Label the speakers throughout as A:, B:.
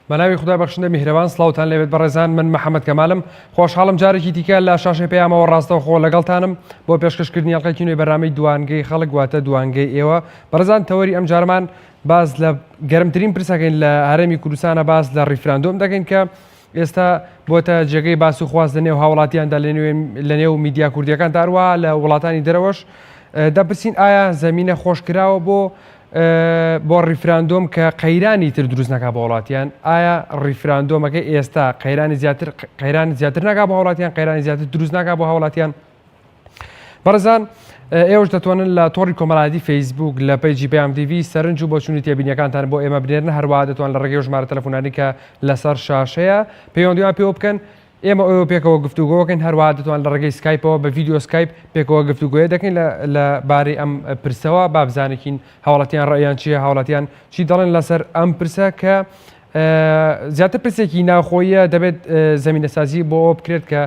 A: بەناوی خودای بەخشندە میهرەبان سڵاوتان لێبێت بەڕێزان من محەممەد کەمالم خۆشحاڵم جارێکی دیکە لە شاشەی پەیامەوە ڕاستەوخۆ لەگەڵتانم بۆ پێشکەشکردنی ئەڵقەیەکی نوێی بەرنامەی دوانگەی خەڵک واتە دوانگەی ئێوە بەڕێزان تەوەری ئەم جارمان باس لە گەرمترین پرسەکەین لە هەرێمی کوردستانە باس لە ڕیفراندۆم دەکەین کە ئێستا بۆتە جێگەی باس و خواست لە نێو هاوڵاتیاندا لە نێو میدیا کوردیەکان داروە لە وڵاتانی دەرەوەش دەپرسین ئایا زەمینە خۆشکراوە بۆ بۆ ڕیفراندۆم کە قەیرانی تر دروست نەکا بۆ وڵاتیان ئایا ڕیفراندۆمەکەی ئێستا قەیرانی زیاتر قەیرانی زیاتر ناکا بۆ هاوڵاتیان قەیرانی زیاتر دروست ناکا بۆ هاوڵاتیان بەڕێزان ئێوەش دەتوانن لە تۆڕی کۆمەڵایەتی فەیسبوک لە page ی پەیام تیڤی سەرنج و بۆچوونی تێبینیەکانتان بۆ ئێمە بنێرن هەروەها دەتوان لە ڕێگەی ژمارە تەلەفۆنانی کە لەسەر شاشەیە پەیوەندیان پێوە بکەن ئێمە ئەوە پێکەوە گفتوگۆکەین هەروەها دەتوان لە ڕێگەی سکایپەوە بە ڤیدیۆ سکایپ پێکەوە گفتوگۆیە دەکەین لە بارەی ئەم پرسەوە با بزانین هاوڵاتیان ڕەئیان چییە هاوڵاتیان چی دەڵێن لەسەر ئەم پرسە کە زیاتر پرسێکی ناوخۆیە دەبێت زمینەسازی بۆ ئەوە بکرێت کە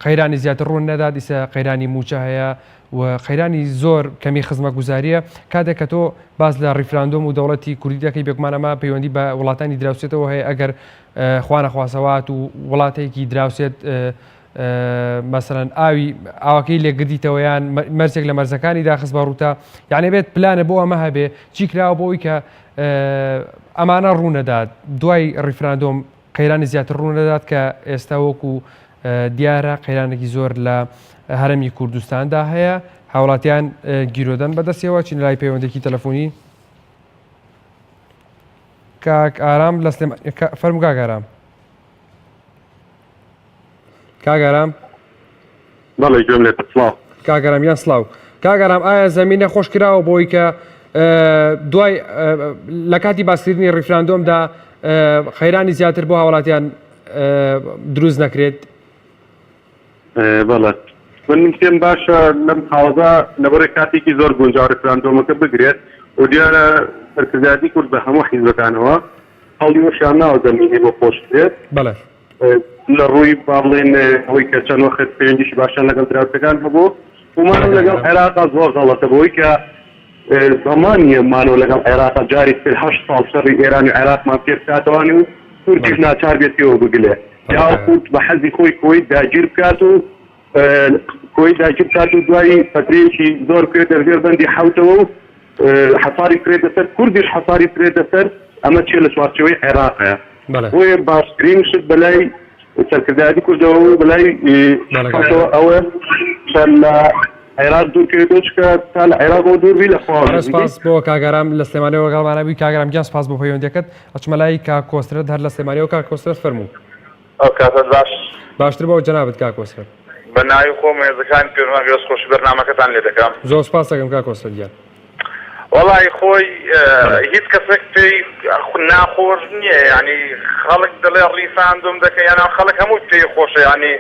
A: قەیرانی زیاتر ڕوون نەدات ئیسە قەیرانی موچە هەیە و قەیرانی زۆر کەمی خزمەتگوزارییە، کاتێک کە تۆ باس لە ڕیفراندۆم و دەوڵەتی کوردی دەکەی بێگومان ئەمە پەیوەندی بە وڵاتانی دراوسێتەوە هەیە ئەگەر خوانەخواستەوات و وڵاتێکی دراوسێت مەسەلەن ئاوی ئاوەکەی لێگردیتەوە یان مەرجێک لە مەرزەکانی داخست بە ڕووتە یانێ بێت پلانە بۆ ئەمە هەبێ چی کراوە بۆ ئەوی کە ئەمانە ڕوونەدات دوای ڕیفراندۆم قەیرانی زیاتر ڕوونەدات کە ئێستا وەکو دیارە قەیرانێکی زۆر لە هەرمی کوردستاندا هەیە هاوڵاتیان گیرۆدەن بەدەستەوە چین لای پەیوەندێکی تەلەفۆنی کاک ئارام لە سلێمان فەرموو کاک ئارام کاک ئارام
B: بەڵێ گوێم لێتە سڵاو.
A: کاک ئارام گیان سڵاو. کاک ئارام ئایا زەمینە خۆش کراوە بۆی کە دوای لە کاتی باسکردنی ڕیفراندۆمدا قەیرانی زیاتر بۆ هاوڵاتیان دروست نەکرێت؟
B: بەڵێ من پێم باشە لەم حاڵدا لەبەرەی کاتێکی زۆر گونجاو ڕیفراندۆمەکە بگرێت و دیارە سەرکردایەتی کورد بە هەموو حیزبەکانەوە هەوڵی وەشیان ناوە زەمینەی بۆ خۆش کرێت.
A: بەڵێ.
B: لە ڕووی با بڵێین ئەوەی کە چەند وەخت پەیوەندیی باشیان لەگەڵ دراوسێکان هەبوو و مانەوە لەگەڵ عێراقا زۆر غەڵەتە بەوەی کە زەمان نییە مانەوە لەگەڵ عێراقا جاری تر هەشت ساڵ شەڕی ئێران و عێراقمان پێ بکاتەوانی و تورکیش ناچار بێت پێوە بگلێ یاخود بە حەزی خۆی کوەیت داگیر بکات و کوەیت داگیر بکات و دوای فەترەیەکی زۆر بکەوێتە ژێر بەندی حەوتەوە و حەساری بکرێتە سەر کوردیش حەساری بکرێتە سەر ئەمە چیە لە چوارچێوەی عێراقە بۆیە باشترین شت بەلای سەرکردایەتی کوردەوە و بەلای خەڵکەوە ئەوە کە لە عێراق دوور کەوێتەوە چونکە تا لە عێراقەوە دوور بی لە خواوە
A: بەڕێز سپاس بۆ کاک ئارام لە سلێمانیەوە لەگەڵمانە بووی کاک ئارام گیان سپاس بۆ پەیوەندیەکەت ئەچمە لای کاک کۆسرەت هەر لە سلێمانیەوە کاک کۆسرەت فەرموو.
C: ئەو کاتەت باش.
A: باشتر بۆ جەنابت کاک کۆسرەت.
C: بە ناوی خۆم و هێزەکانی پێشمەرگە دەستخۆشی بەرنامەکەتان لێ دەکەم.
A: زۆر سپاست دەکەم کاک کۆسرەت گیان.
C: وەڵایی خۆی هیچ کەسێک پێی ناخۆش نییە یانی خەڵک دەڵێ ڕیفاندۆم دەکەن یان خەڵک هەمووی پێی خۆشە یانی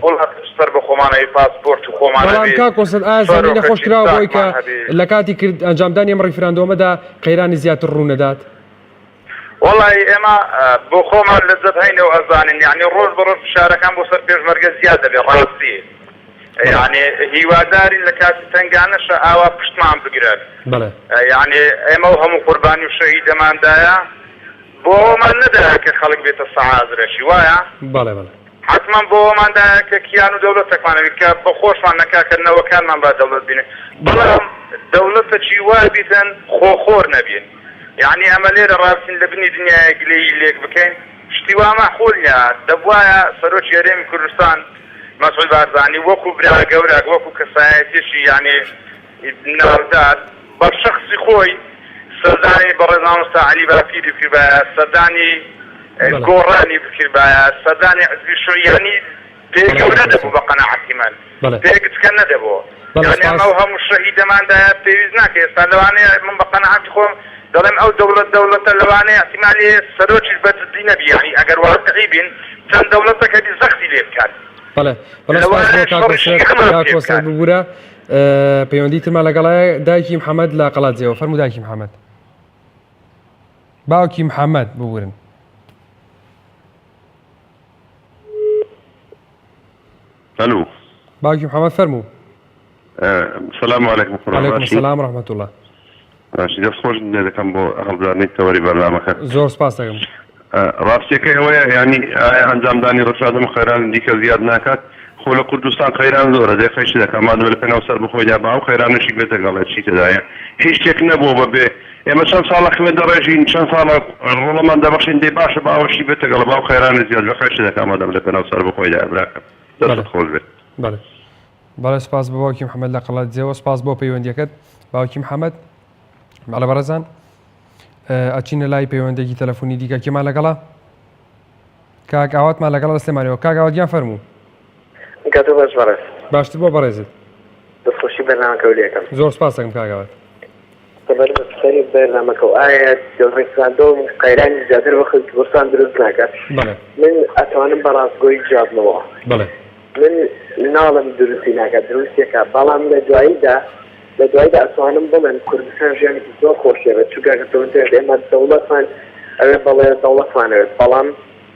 C: وڵات سەر بە خۆمان هەبی پاسپۆرتی خۆمان
A: بەڵام
C: هەبی
A: کاک کۆسرەت ئایا زەمینە خۆش
C: سەرۆکەکی
A: کراوە بۆی کە
C: چاکمان هەبی.
A: لە کاتی کرد ئەنجامدانی ئەم ڕیفراندۆمەدا قەیرانی زیاتر ڕوو نەدات؟
C: وەڵایی ئێمە بۆ خۆمان لە جەبهەین و ئەزانین یانی ڕۆژ بە ڕۆژ فشارەکان بۆ سەر پێشمەرگە زیاد دەبێ ڕاستی یانی هیوادارین لە کاتی تەنگانەشا ئاوا پشتمان بگرن
A: بەڵێ.
C: یانی ئێمە و هەموو قوربانی و شەهیدەماندایە بۆ ئەوەمان نەدایە کە خەڵک بێتە سەعازرەکی وایە؟
A: بەڵێ بەڵێ.
C: حەتمەن بۆ ئەوەمان دایە کە کیان و دەولەتەکمان هەبی کە بە خۆشمان نەکا کە نەوەکانمان با دەولەت بینن بەڵام دەولەتەکی وا بیتن خۆخۆر نەبین یەعنی ئەمە لێرە ڕابچین لە بنی دنیایە گلەیی لێک بکەین شتی وا مەعقول نیە دەبوایە سەرۆکی هەرێمی کوردستان مەسعود بارزانی وەکو برا گەورەک وەکو کەسایەتیەکی یەعنی ناودار بە شەخسی خۆی سەردانی بەڕێز مامۆستا عەلی باپیری بکردبایە، سەردانی گۆڕانی بکردبایە، سەردانی حزبی شوعی یانی پێ گەورە دەبوو بە قەناعەتی من پێ گچکە نەدەبوو یانی ئەمە ئەو هەموو شەهیدەماندایە پێویست ناکە ئێستا لەوانەیە من بە قەناعەتی خۆم دەڵێم ئەو دەوڵەت دەوڵەتە لەوانەیە ئیحتیمالی هەیە سەرۆکیش بە جدی نەبی یانی ئەگەر واقعی بین چەند دەوڵەتەک هەبی زەختی لێ بکات
A: بەڵێ بەڵێ سپاس بۆ
C: لەوانەیە
A: کاک
C: شەڕی
A: کۆسرەت
C: شیعەمان
A: کاک
C: پێ
A: کۆسرەت
C: بکات.
A: ببورە پەیوەندی ترمان لەگەڵایە دایکی محەممەد لە قەڵادزێەوە فەرموو دایکی محەممەد. باوکی محەممەد ببورن.
B: ئەلو.
A: باوکی محەممەد فەرموو.
B: سلام علیکم
A: قوربان علیکم باشی السلام رحمة الله.
B: باشی دەست خۆش لێ دەکەم بۆ هەڵبژاردنی تەوەری بەرنامەکە.
A: زۆر سپاس دەکەم.
B: ڕاستیەکەی ئەوەیە یانی ئایا ئەنجامدانی ڕفراندۆم قەیرانی دیکە زیاد ناکات؟ خۆ لە کوردستان قەیران زۆرە دەی قەی چ دەکا مادەم لە پێناو سەربەخۆیدا با ئەو قەیرانەشی بێتە گەڵێ چی تێدایە هیچ شتێک نەبووە بە بێ ئێمە چەند ساڵە خوێن دەڕێژین چەند ساڵە ڕۆڵەمان دەبەخشین دەی باشە با ئەوەشی بێتە گەڵێ با ئەو قەیرانە زیاد بێ قەی چ دەکا مادەم لە پێناو سەربەخۆیدایە براکەم دەستت خۆش بێت.
A: بەڵێ بەڵێ سپاس بۆ باوکی محەممەد لە قەڵادزێەوە سپاس بۆ پەیوەندیەکەت باوکی محەممەد بەڵێ بەڕێزان ئەچینە لای پەیوەندێکی تەلەفۆنی دیکە کێمان لەگەڵە کاک ئاواتمان لەگەڵ لە سلێمانیەوە کاک ئاوات گیان فەرموو
D: کاتۆ باش بەڕێز
A: باشتر بۆ بەڕێزت
D: دەستخۆشی بەرنامەکە و لێکەم
A: زۆر سپاس دەکەم کاک ئاوات
D: سەبارەت بە پرسیاری بەرنامەکە و ئایا ڕیفراندۆم قەیرانی زیاتر بۆ خەڵکی کوردستان دروست ناکات
A: بەڵێ
D: من ئەتوانم بە ڕاستگۆیی جواب بمەوە
A: بەڵێ
D: من ناڵم دروستی ناکات دروستێکە بەڵام لە دواییدا لە دواییدا ئەتوانم بڵێم کوردستان ژیانێکی زۆر خۆشی ئەبێت چونکە ئەگەر تۆ بتەوێت ئێمە دەوڵەتمان ئەوێ بەڵێ دەوڵەتمان ئەوێت بەڵام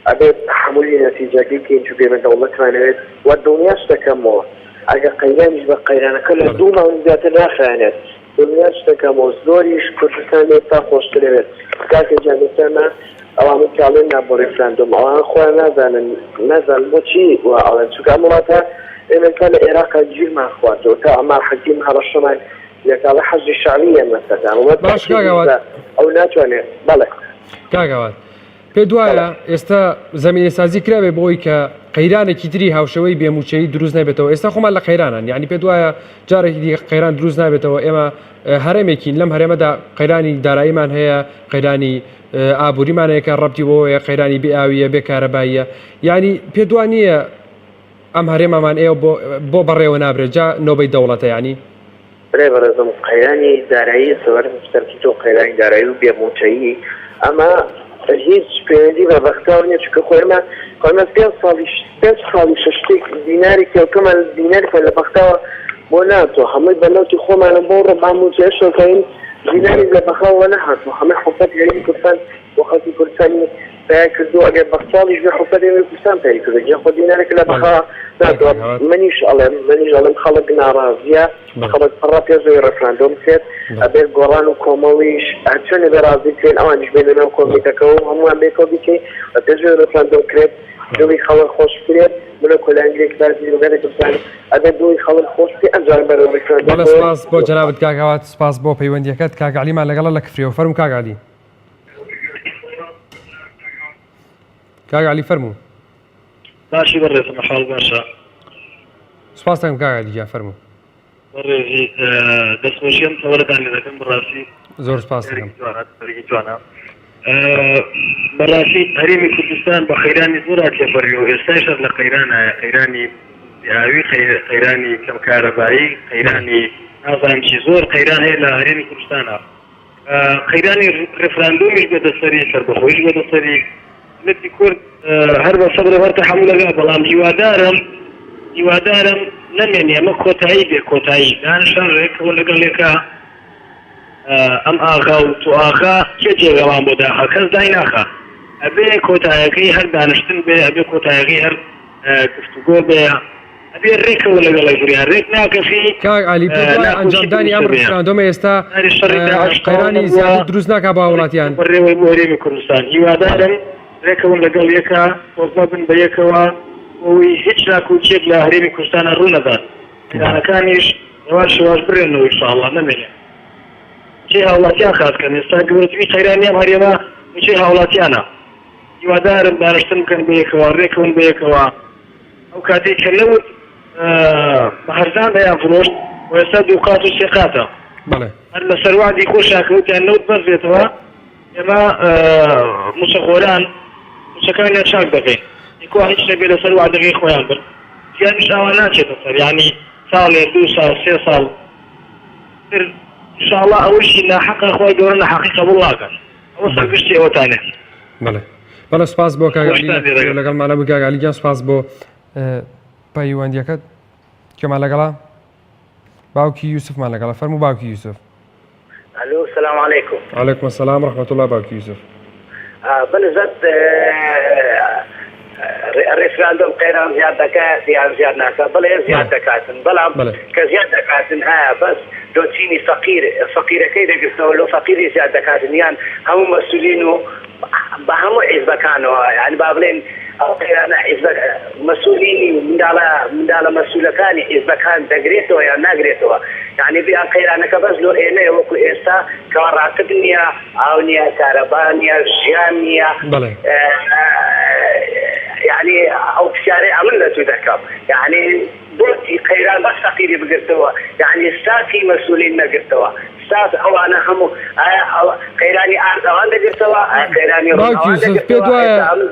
D: ئەبێت تەحەمولی نەتیجەکەی بکەین چونکە ئێمە دەوڵەتمان ئەوێت و دڵنیاش دەکەمەوە ئەگەر قەیرانیش بە قەیرانەکە لە دوو مانگ زیاتر ناخایەنێت دڵنیاش دەکەمەوە زۆریش کوردستان ئێستا خۆشتر ئەوێت کاکە گیان ئێستا ئێمە ئەوانەی کە ئەڵێن نا بۆ ڕیفراندۆم ئەوان خۆیان نازانن نازانن بۆچی وا ئەڵێن چونکە ئەم وڵاتە ئێمە ئێستا لە ئێراقا گیرمان خواردووە تا عەمار حەکیم هەڕەشەمان لێکا ئەڵێ حەشدی شەعبی ئێمە سەردان وڵات
A: باش کاک ئاوات
D: ئەو ناتوانێت بەڵێ
A: کاک ئاوات پێت وایە ئێستا زەمینەسازی کرابێ بۆ ئەوەی کە قەیرانێکی تری هاوشێوەی بێموچەیی دروست نەبێتەوە ئێستا خۆمان لە قەیرانان یعنی پێت وایە جارێکی دیکە قەیران دروست نابێتەوە ئێمە هەرێمێکین لەم هەرێمەدا قەیرانی داراییمان هەیە قەیرانی ئابووریمان هەیە کە ڕەبتی بۆیە قەیرانی بێ ئاویە بێ کارەباییە یعنی پێت وا نییە ئەم هەرێمەمان ئێوە بۆ بەڕێوە نابرێت جا نۆبەی دەوڵەتە یعنی
D: برای بەڕێزم قەیرانی دارایی سەبارەت بە پرسیارەکەی تۆ قەیرانی دارایی و بێ مووچەیی ئەمە هیچ پەیوەندی بە بەغداوە نیە چونکە خۆ ئێمە خۆ ئێمە پێنج ساڵی پێنج خاڵی شەش شتێک دیناری کێڵکەمان دینارێکمان لە بەغداوە بۆ ناتوە هەمووی بە نەوتی خۆمانە بۆ ڕۆ با مووچەیەش نەکەین دیناریش لە بەغاوە نەهاتوە هەمووی حکومەتی هەرێمی کوردستان بۆ خەڵکی کوردستانی پەیا کردووە ئەگەر بە ساڵیش بێ حکومەتی هەرێمی کوردستان پەیای کردووە گیان خۆ دینارێک لە بەغا ناتوە منیش ئەڵێم منیش ئەڵێم خەڵک ناڕازیە خەڵک پڕە پێش ئەوەی ڕێفراندۆم بکرێت ئەبێ گۆڕان و کۆمەڵیش هەرچۆنێ بێ ڕازی بکرێن ئەوانیش بێنە ناو کۆمیتەکەوە و هەمووان بێکەوە بیکەین و پێش ئەوەی ڕێفراندۆم کرێت دڵی خەڵک خۆش بکرێت من و کۆلانگرێکی پارتی دیموکراتی کوردستان ئەبێ دڵی خەڵک خۆش بکرێت ئەمجارە بەرەو ڕیفراندۆم
A: بەڵێ سپاس بۆ جەنابت کاک ئاوات سپاس بۆ پەیوەندیەکەت کاک عەلیمان لەگەڵە لە کفریەوە فەرموو کاک عەلی. کاک عەلی فەرموو.
E: باشی بەڕێزم حاڵ باشە.
A: سپاس دەکەم کاک عەلی گیان فەرموو.
E: بەڕێزی دەستخۆشی ئەم تەوەرەتان لێ دەکەم بەڕاستی
A: زۆر سپاس دەکەم.
E: تەوەرێکی جوانە بەڕاستی هەرێمی کوردستان بە قەیرانی زۆرا تێپەڕیوە و ئێستایش هەر لە قەیرانایە قەیرانی ئاوی قەیرانی کەم کارەبایی قەیرانی نازانم چی زۆر قەیران هەیە لە هەرێمی کوردستانا قەیرانی ڕێفراندۆمیش بێتە سەری، سەربەخۆییش بێتە سەری، میللەتی کورد هەر بە سەبر و هەر تەحەمول ئەگا، بەڵام هیوادارم هیوادارم نەمێنێ، ئەمە کۆتایی بێ، کۆتایی دانیشن ڕێکەوە لەگەڵ یەکا، ئەم ئاغا و تۆ ئاغا کێ جێگەمان بۆ داخا، کەس دایناخا، ئەبێ کۆتایەکەی هەر دانیشتن بێ، ئەبێ کۆتایەکەی هەر گفتوگۆ بێ. ئەبێ رێکەوە لەگەڵ ئەی رێک ناکەفی
A: کاک عەلی پێت وایە
E: ناکۆکی
A: ئەنجامدانی ئەم
E: دروست دەبێ.
A: ڕیفراندۆمە ئێستا
E: کاری شەڕی داعش تەواو
A: قەیرانی
E: نەبووە
A: زیاتر دروست ناکا بۆ هاوڵاتیان؟
E: بەڕێوەی بۆ هەرێمی کوردستان هیوادارم رێکەون لەگەڵ یەکا کۆببن بە یەکەوە بۆ ئەوەی هیچ ناکۆکیەک لە هەرێمی کوردستانا ڕوو نەدات قەیرانەکانیش هێواش هێواش بڕێنەوە ان شاء اللە نەمێنێ موچەی هاوڵاتیان خاس کەن ئێستا گەورەترین قەیرانی ئەم هەرێمە موچەی هاوڵاتیانە هیوادارم دانیشتن بکەن بەیەکەوە رێکەون بەیەکەوە. ئەو کاتەی کە نەوت بە هەرزان دەیانفرۆشت و ئێستا دووقات و سێ قاتە.
A: بەڵێ.
E: هەر لەسەر وەعدی خۆشیان کە وتیان نەوت بەرز بێتەوە ئێمە مووچەخۆران مووچەکانیان چاک دەکەین. ئەی کوا هیچ نەبێ لەسەر وەعدەکەی خۆیان بن. زیانیش ئاوا ناچێتە سەر یانی ساڵێ دوو ساڵ سێ ساڵ تر ان شاء اللە ئەوەیشی ناحەقە خوای گەورە ناحەقی قبوڵ ناکات. ئەوە سەرگشتی ئەوەتانێ.
A: بەڵێ بەڵێ سپاس بۆ کاک عەلی لەگەڵمانە بوو کاک عەلی گیان سپاس بۆ پەیوەندیەکەت کێمان لەگەڵا باوکی یوسفمان لەگەڵە فەرموو باوکی یوسف
D: ئەلو سلام علیکم
A: علیکم السلام رحمة الله باوکی یوسف.
F: بەنسبەت ڕیفراندۆم قەیران زیاد دەکات یان زیاد ناکات؟ بەڵێ زیاد دەکاتن، بەڵام کە زیاد دەکاتن ئایا بەس لۆ چینی فەقیر فەقیرەکەی دەگرتەوە لۆ فەقیری زیاد دەکاتن یان هەموو مەسولین و بە هەموو حیزبەکانەوە یانی با بڵێن ئەو قەیرانە حیزبە مەسولینی منداڵە منداڵە مەسولەکانی حیزبەکان دەگرێتەوە یان ناگرێتەوە یانی بیان قەیرانەکە بەس لۆ ئێمەیە وەکو ئێستا کەوا ڕاتب نییە ئاو نییە کارەبا نییە ژیان نییە
A: بەڵێ
F: یعنی ئەو پرسیارەی ئەمن لە تو دەکەم یعنی بۆچی قەیران بەس فەقیری بگرتەوە یعنی ستافی مەسولین نەگرتەوە ستاف ئەوانە هەموو ئایا قەیرانی ئارد ئەوان دەگرتەوە ئایا قەیرانی ڕۆن
A: باوکی
F: ئەوان
A: یوسف پێت
F: دەگرتەوە
A: وایە
F: ئێستا ئەمن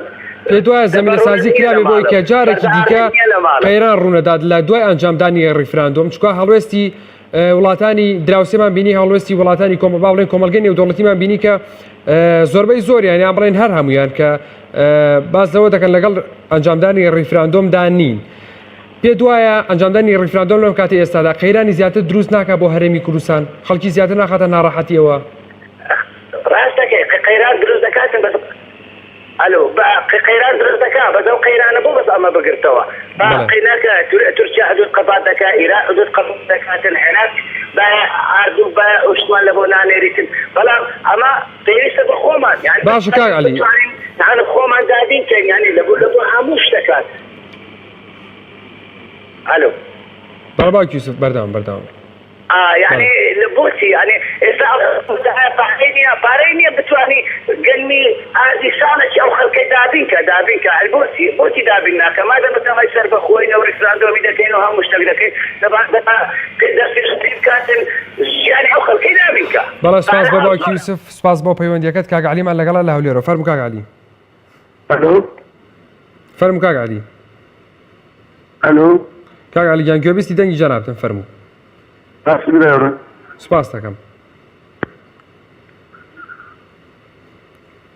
A: پێت وایە
F: دەبە ڕوونم
A: زەمینەسازی
F: نییە لە
A: کرابێ بۆی
F: ماڵم
A: کە جارێکی
F: بەس ئاردم
A: دیکە
F: نییە لە ماڵم
A: قەیران ڕوونەدات لە دوای ئەنجامدانی ڕیفراندۆم چونکە هەڵوێستی وڵاتانی دراوسێمان بینی هەڵوێستی وڵاتانی کۆمە با بڵێن کۆمەڵگەی نێودەوڵەتیمان بینی کە زۆربەی زۆریان یان بڵێن هەر هەمویان کە باس لەوە دەکەن لەگەڵ ئەنجامدانی ڕیفراندۆمدا نین. پێ دوایە ئەنجامدانی ڕیفراندۆم لەم کاتی ئێستادا قەیرانی زیاتر دروست ناکە بۆ هەرێمی کوردستان خەڵکی زیاتر ناخاتە ناڕەحەتیەوە
F: ڕاست دەکەی قەیران دروست دەکاتن بەس ئەلو با قەیران دروست دەکا بەس ئەو قەیرانە بۆ بەس ئەمە بگرتەوە با قەیناکە تورکیا حدود قەبات دەکا ئیران حدود قەبات دەکاتن عێراق با ئارد و با ئوشتمان لە بۆ نانێریتن بەڵام ئەمە پێویستە بە خۆمان یعنی
A: باشە کاک عەلی
F: بتوانین یعنی خۆمان دابین کەین یعنی لە بۆ لە بۆ هەموو شتەکان ئەلو
A: بەڵێ باوکی یوسف بەردەوام بەردەوام
F: ئا یەعنی لە بۆچی یەعنی ئێستا ئەو خەڵکە پارەی نییە پارەی نییە بتوانی گەنمی ئاردی ساڵێکی ئەو خەڵکەی دابین کە دابین کە هەر بۆچی بۆچی دابین ناکە مادەم بەتەمای سەربەخۆین و ڕیفراندۆمی دەکەین و هەموو شتێک دەکەین دەبا دەبا دەست بکاتن ژیانی ئەو خەڵکەی دابین کە
A: بەڵێ سپاس
F: پارە
A: بۆ باوکی
F: زۆرە.
A: یوسف سپاس بۆ پەیوەندیەکەت کاک عەلیمان لەگەڵە لە هەولێرەوە فەرموو کاک عەلی
B: ئەلۆ
A: فەرموو کاک عەلی
B: ئەلۆ
A: کاک عەلی گیان گوێبیستی دەنگی جەنابتم فەرموو
B: باسی برایۆرە
A: سپاس دەکەم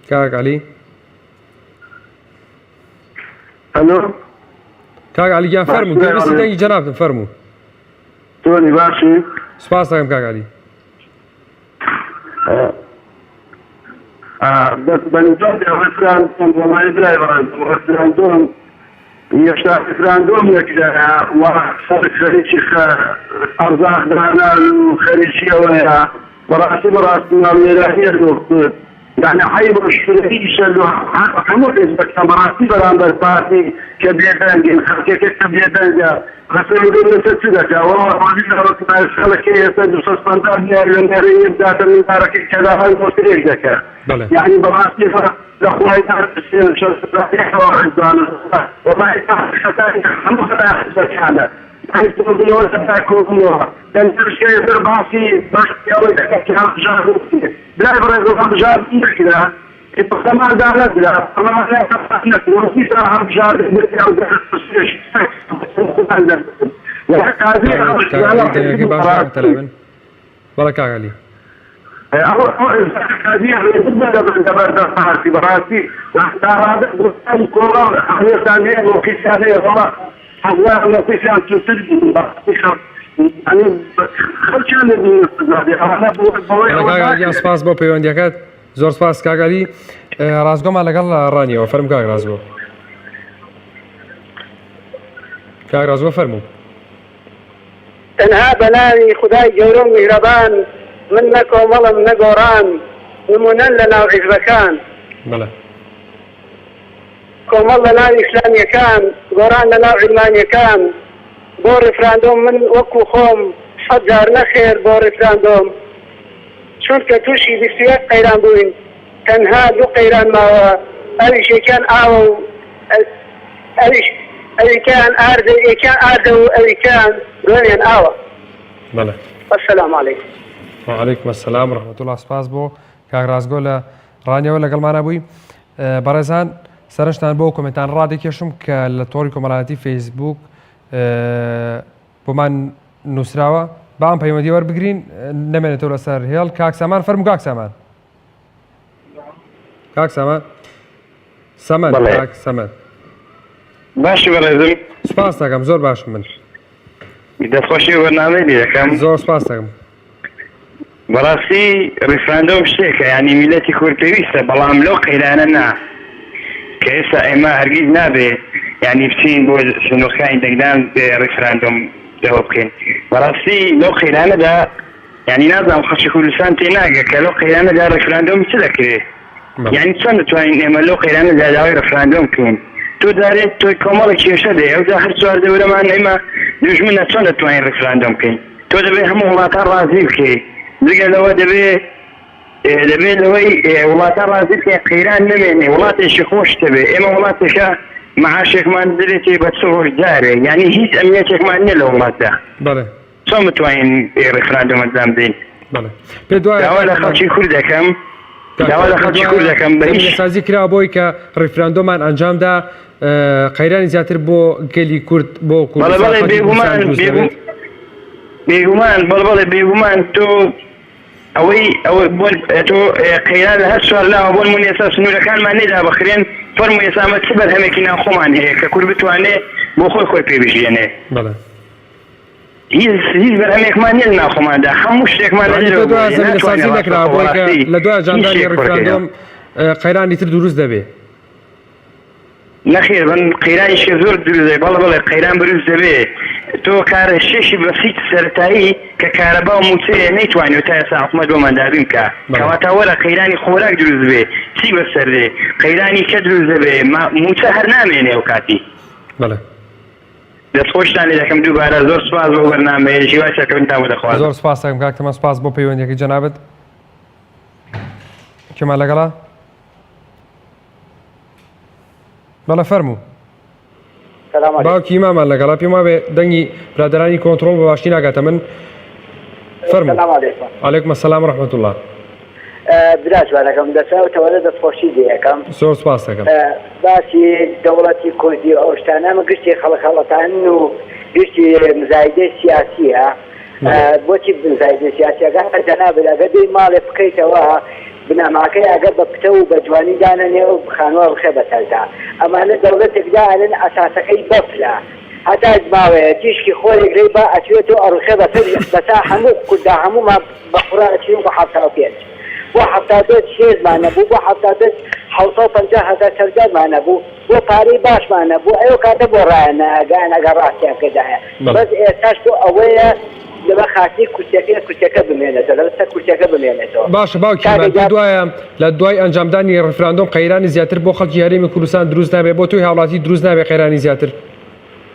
A: کاک عەلی
B: ئەلۆ
A: کاک عەلی گیان فەرموو گوێبیستی دەنگی جەنابتم فەرموو
B: چۆنی باشی
A: سپاس دەکەم کاک عەلی
B: بەس بەنسبەت ڕیفراندۆم وەڵای برای بەڕێزم ڕیفراندۆم یەشتا ڕیفراندۆم نەکرایە و خەڵک خەریکی ئەرزاق دانان و خەریکی ئەوەیە بەڕاستی بەڕاستی ماڵوێرانیە لۆ کورد یعنی عەیب و شورەییشە لۆ هەموو حیزبەکان بەڕاستی بەرامبەر پارتی کە بێدەنگن خەڵکەکە کە بێدەنگە قسەی لەسەر چ دەکا وەڵا ڕازی ناوەکە خەڵکی ئێستا 250 ملیۆن لێرەی بداتە مندارەکەی کە داوای مۆترێک دەکا
A: بەڵێ
B: یعنی بەڕاستی لە خوای ناترسێن وەڵای خەتای هەموو خەتای حیزبەکانە یعنی کۆبوونەوە دەکا کۆبوونەوە دەنگشکەی زۆر باسی باسی ئەوەی دەکا کە هەڵبژاردن بکرێ برای بەڕێز هەڵبژاردن نەکرا پەرلەمان دانەدرا پەرلەمان نەکرا دیسان هەڵبژاردن بکرا و خۆیان دەربکەن
A: کاک عەلی دەنگەکەی باش ناهاتە لای من بەڵێ کاک عەلی بەڵێ کاک عەلی گیان سپاس بۆ پەیوەندیەکەت زۆر سپاس کاک عەلی ڕاستگۆمان لەگەڵ ڕانیەوە فەرموو کاک ڕاستگۆ کاک ڕاستگۆ فەرموو
G: تەنها بە ناوی خودای گەورە و میهرەبان من نە کۆمەڵم نە گۆڕان نمونەن لە ناو حیزبەکان.
A: بەڵێ.
G: کۆمەڵ لە ناو ئیسلامیەکان گۆڕان لە ناو عیلمانیەکان بۆ ڕیفراندۆم من وەکو خۆم سەت جار نەخێر بۆ ڕیفراندۆم چونکە توشی 21 قەیران بووین تەنها دوو قەیران ماوە ئەویش یەکیان ئاوە و ئەویش ئەویکەیان ئاردە یەکیان ئاردە و ئەویکەیان دووەمیان ئاوە.
A: بەڵێ.
G: والسلام علیکم.
A: وعلیکم السلام ورحمة الله سپاس بۆ کاک ڕاستگۆ لە ڕانیەوە لەگەڵمانە بووی بەڕێزان سەرنجتان بۆ کۆمنتان ڕادەکێشم کە لە تۆڕی کۆمەڵایەتی فەیسبوک بۆمان نووسراوە با ئەم پەیوەندی وەربگرین نەمێنێتەوە لەسەر هێڵ کاک سامان فەرموو کاک سامان کاک سامان سەمەد
E: بەڵێ.
A: کاک سەمەد
E: باشی بەڕێزم
A: سپاس دەکەم زۆر باشم من
E: دەستخۆشی بەرنامەی لێ دەکەم
A: زۆر سپاس دەکەم.
H: بەڕاستی ڕیفراندۆم شتێکە یانی میلەتی کورد پێویستە بەڵام لەو قەیرانە نا کە ئێستا ئێمە هەرگیز نابێ یانی بچین بۆ سندوقەکانی دەنگدان ڕیفراندۆم دەوە بکەین بەڕاستی لەو قەیرانەدا یانی نازانم خەڵکی کوردستان تێناگە کە لەو قەیرانەدا ڕیفراندۆم چ دەکرێ یانی چۆن دەتوانین ئێمە لەو قەیرانەدا داوای ڕیفراندۆم بکەین تۆ جارێ تۆ کۆمەڵێک کێشە دێ ئەوجا هەر چوار دەورەمان ئێمە دوژمنە چۆن دەتوانین ڕیفراندۆم بکەین تۆ دەبێ هەموو وڵاتان ڕازی بکەی جگە لەوە دەبێ دەبێ لەوەی وڵاتان ڕازی بکەین قەیران نەمێنێ وڵاتێکی خۆش دەبێ ئێمە وڵاتێکە معاشێکمان بدرێتێ بە چ ڕۆژ جارێ یانی هیچ ئەمنیەتێکمان نییە لە وڵاتدا
A: بەڵێ
H: چۆن بتوانین ڕیفراندۆم ئەنجام بدەین؟
A: بەڵێ پێ دوایە
H: داوا لە خەڵکی کورد دەکەم داوا لە خەڵکی کورد دەکەم بە هیچ
A: سازی کرا بۆی کە ڕیفراندۆمان ئەنجامدا قەیرانی زیاتر بۆ گەلی کورد بۆ
H: بەڵێ بەڵێ بێگومان بێگومان بەڵێ بەڵێ بێگومان تۆ ئەوەی ئەوە بۆ تۆ قەیران لە هەر چوار لاوە بۆ نموونە ئێستا سنوورەکانمان لێ دابخرێن فەرموو ئێستا ئەمە چ بەرهەمێکی ناوخۆمان هەیە کە کورد بتوانێ بۆ خۆی خۆی پێ بژیێنێ
A: بەڵێ
H: هیچ هیچ بەرهەمێکمان نیە لە ناوخۆماندا هەموو شتێکمان لە دەرەوە
A: دوای زەمینەسازی نەکراوە بۆی کە لە دوای ئەنجامدانی ڕیفراندۆم قەیرانی تر دروست دەبێ.
H: نەخێر من قەیرانی شێ زۆر دروست دەبێ بەڵێ بەڵێ قەیران دروست دەبێ تۆ کارە شێشی بەسیت سەرەتایی کە کارەبا و مووچەیە نەیتوانیوە تا ئێستا حکومەت بۆمان دابین بکا کەواتە وەرە قەیرانی خۆراک دروست بێ چی بەسەر دێ قەیرانی کە دروست دەبێ مووچە هەر نامێنێ ئەو کاتی.
A: بەڵێ.
H: دەستخۆشتان لێ دەکەم دووبارە زۆر سوپاس بۆ بەرنامەیە هیوای سەرکەوتنتان بۆ دەخوازم.
A: زۆر سپاس دەکەم کاک تەمەن سپاس بۆ پەیوەندیەکەی جەنابت کێمان لەگەڵە بەڵێ فەرموو باوکی مامان لەگەڵە پێم وابێ دەنگی برادرانی کۆنتترۆل بە باشی ناگاتە من فەرموو علیکم السلام ورحمة الله
F: برا جوانەکەم دەچاو تەوەرە دەستخۆشی لێ ئەکەم.
A: زۆر سوپاست دەکەم.
F: باسی دەوڵەتی کوردی و ئەو شتانە ئەمە گشتی خەڵک هەڵەتانن و گشتی مزایدەی سیاسیە بۆچی مزایدەی سیاسیەکە هەر جەنابت ئەگەر بێی ماڵێ بکەیتەوە بنەماکەی ئەگەر بە پتەو و بە جوانی دانەنێ و خانووە ڕخێ بەسەردا ئەمانە دەوڵەتێک دائەنێن ئەساسەکەی بەفرە هەتا ماوەیە تیشکی خۆرێک لێی با ئەتوێتەوە ئەڕوخێ بەسەر بەسا هەموو کوردا هەموومان بە قوڕا ئەچین بۆ 75 بۆ 75 هێزمان نەبوو بۆ 75 750 هەزار چەکدارمان نەبوو بۆ پارەی باشمان نەبوو ئەو کاتە بۆ ڕایان نەئەگان ئەگەر ڕاستیان کردایە بەس ئێستاش بۆ ئەوەیە لەبەر خاتری کورسیەکەی کورسیەکە بمێنێتەوە لەبەر سەر کورسیەکە بمێنێتەوە.
A: باشە باوکی
F: کاکە
A: من پێت
F: گیان
A: وایە لە دوای ئەنجامدانی ڕیفراندۆم قەیرانی زیاتر بۆ خەڵکی هەرێمی کوردستان دروست نابێ بۆ تۆی هاوڵاتی دروست نابێ قەیرانی زیاتر؟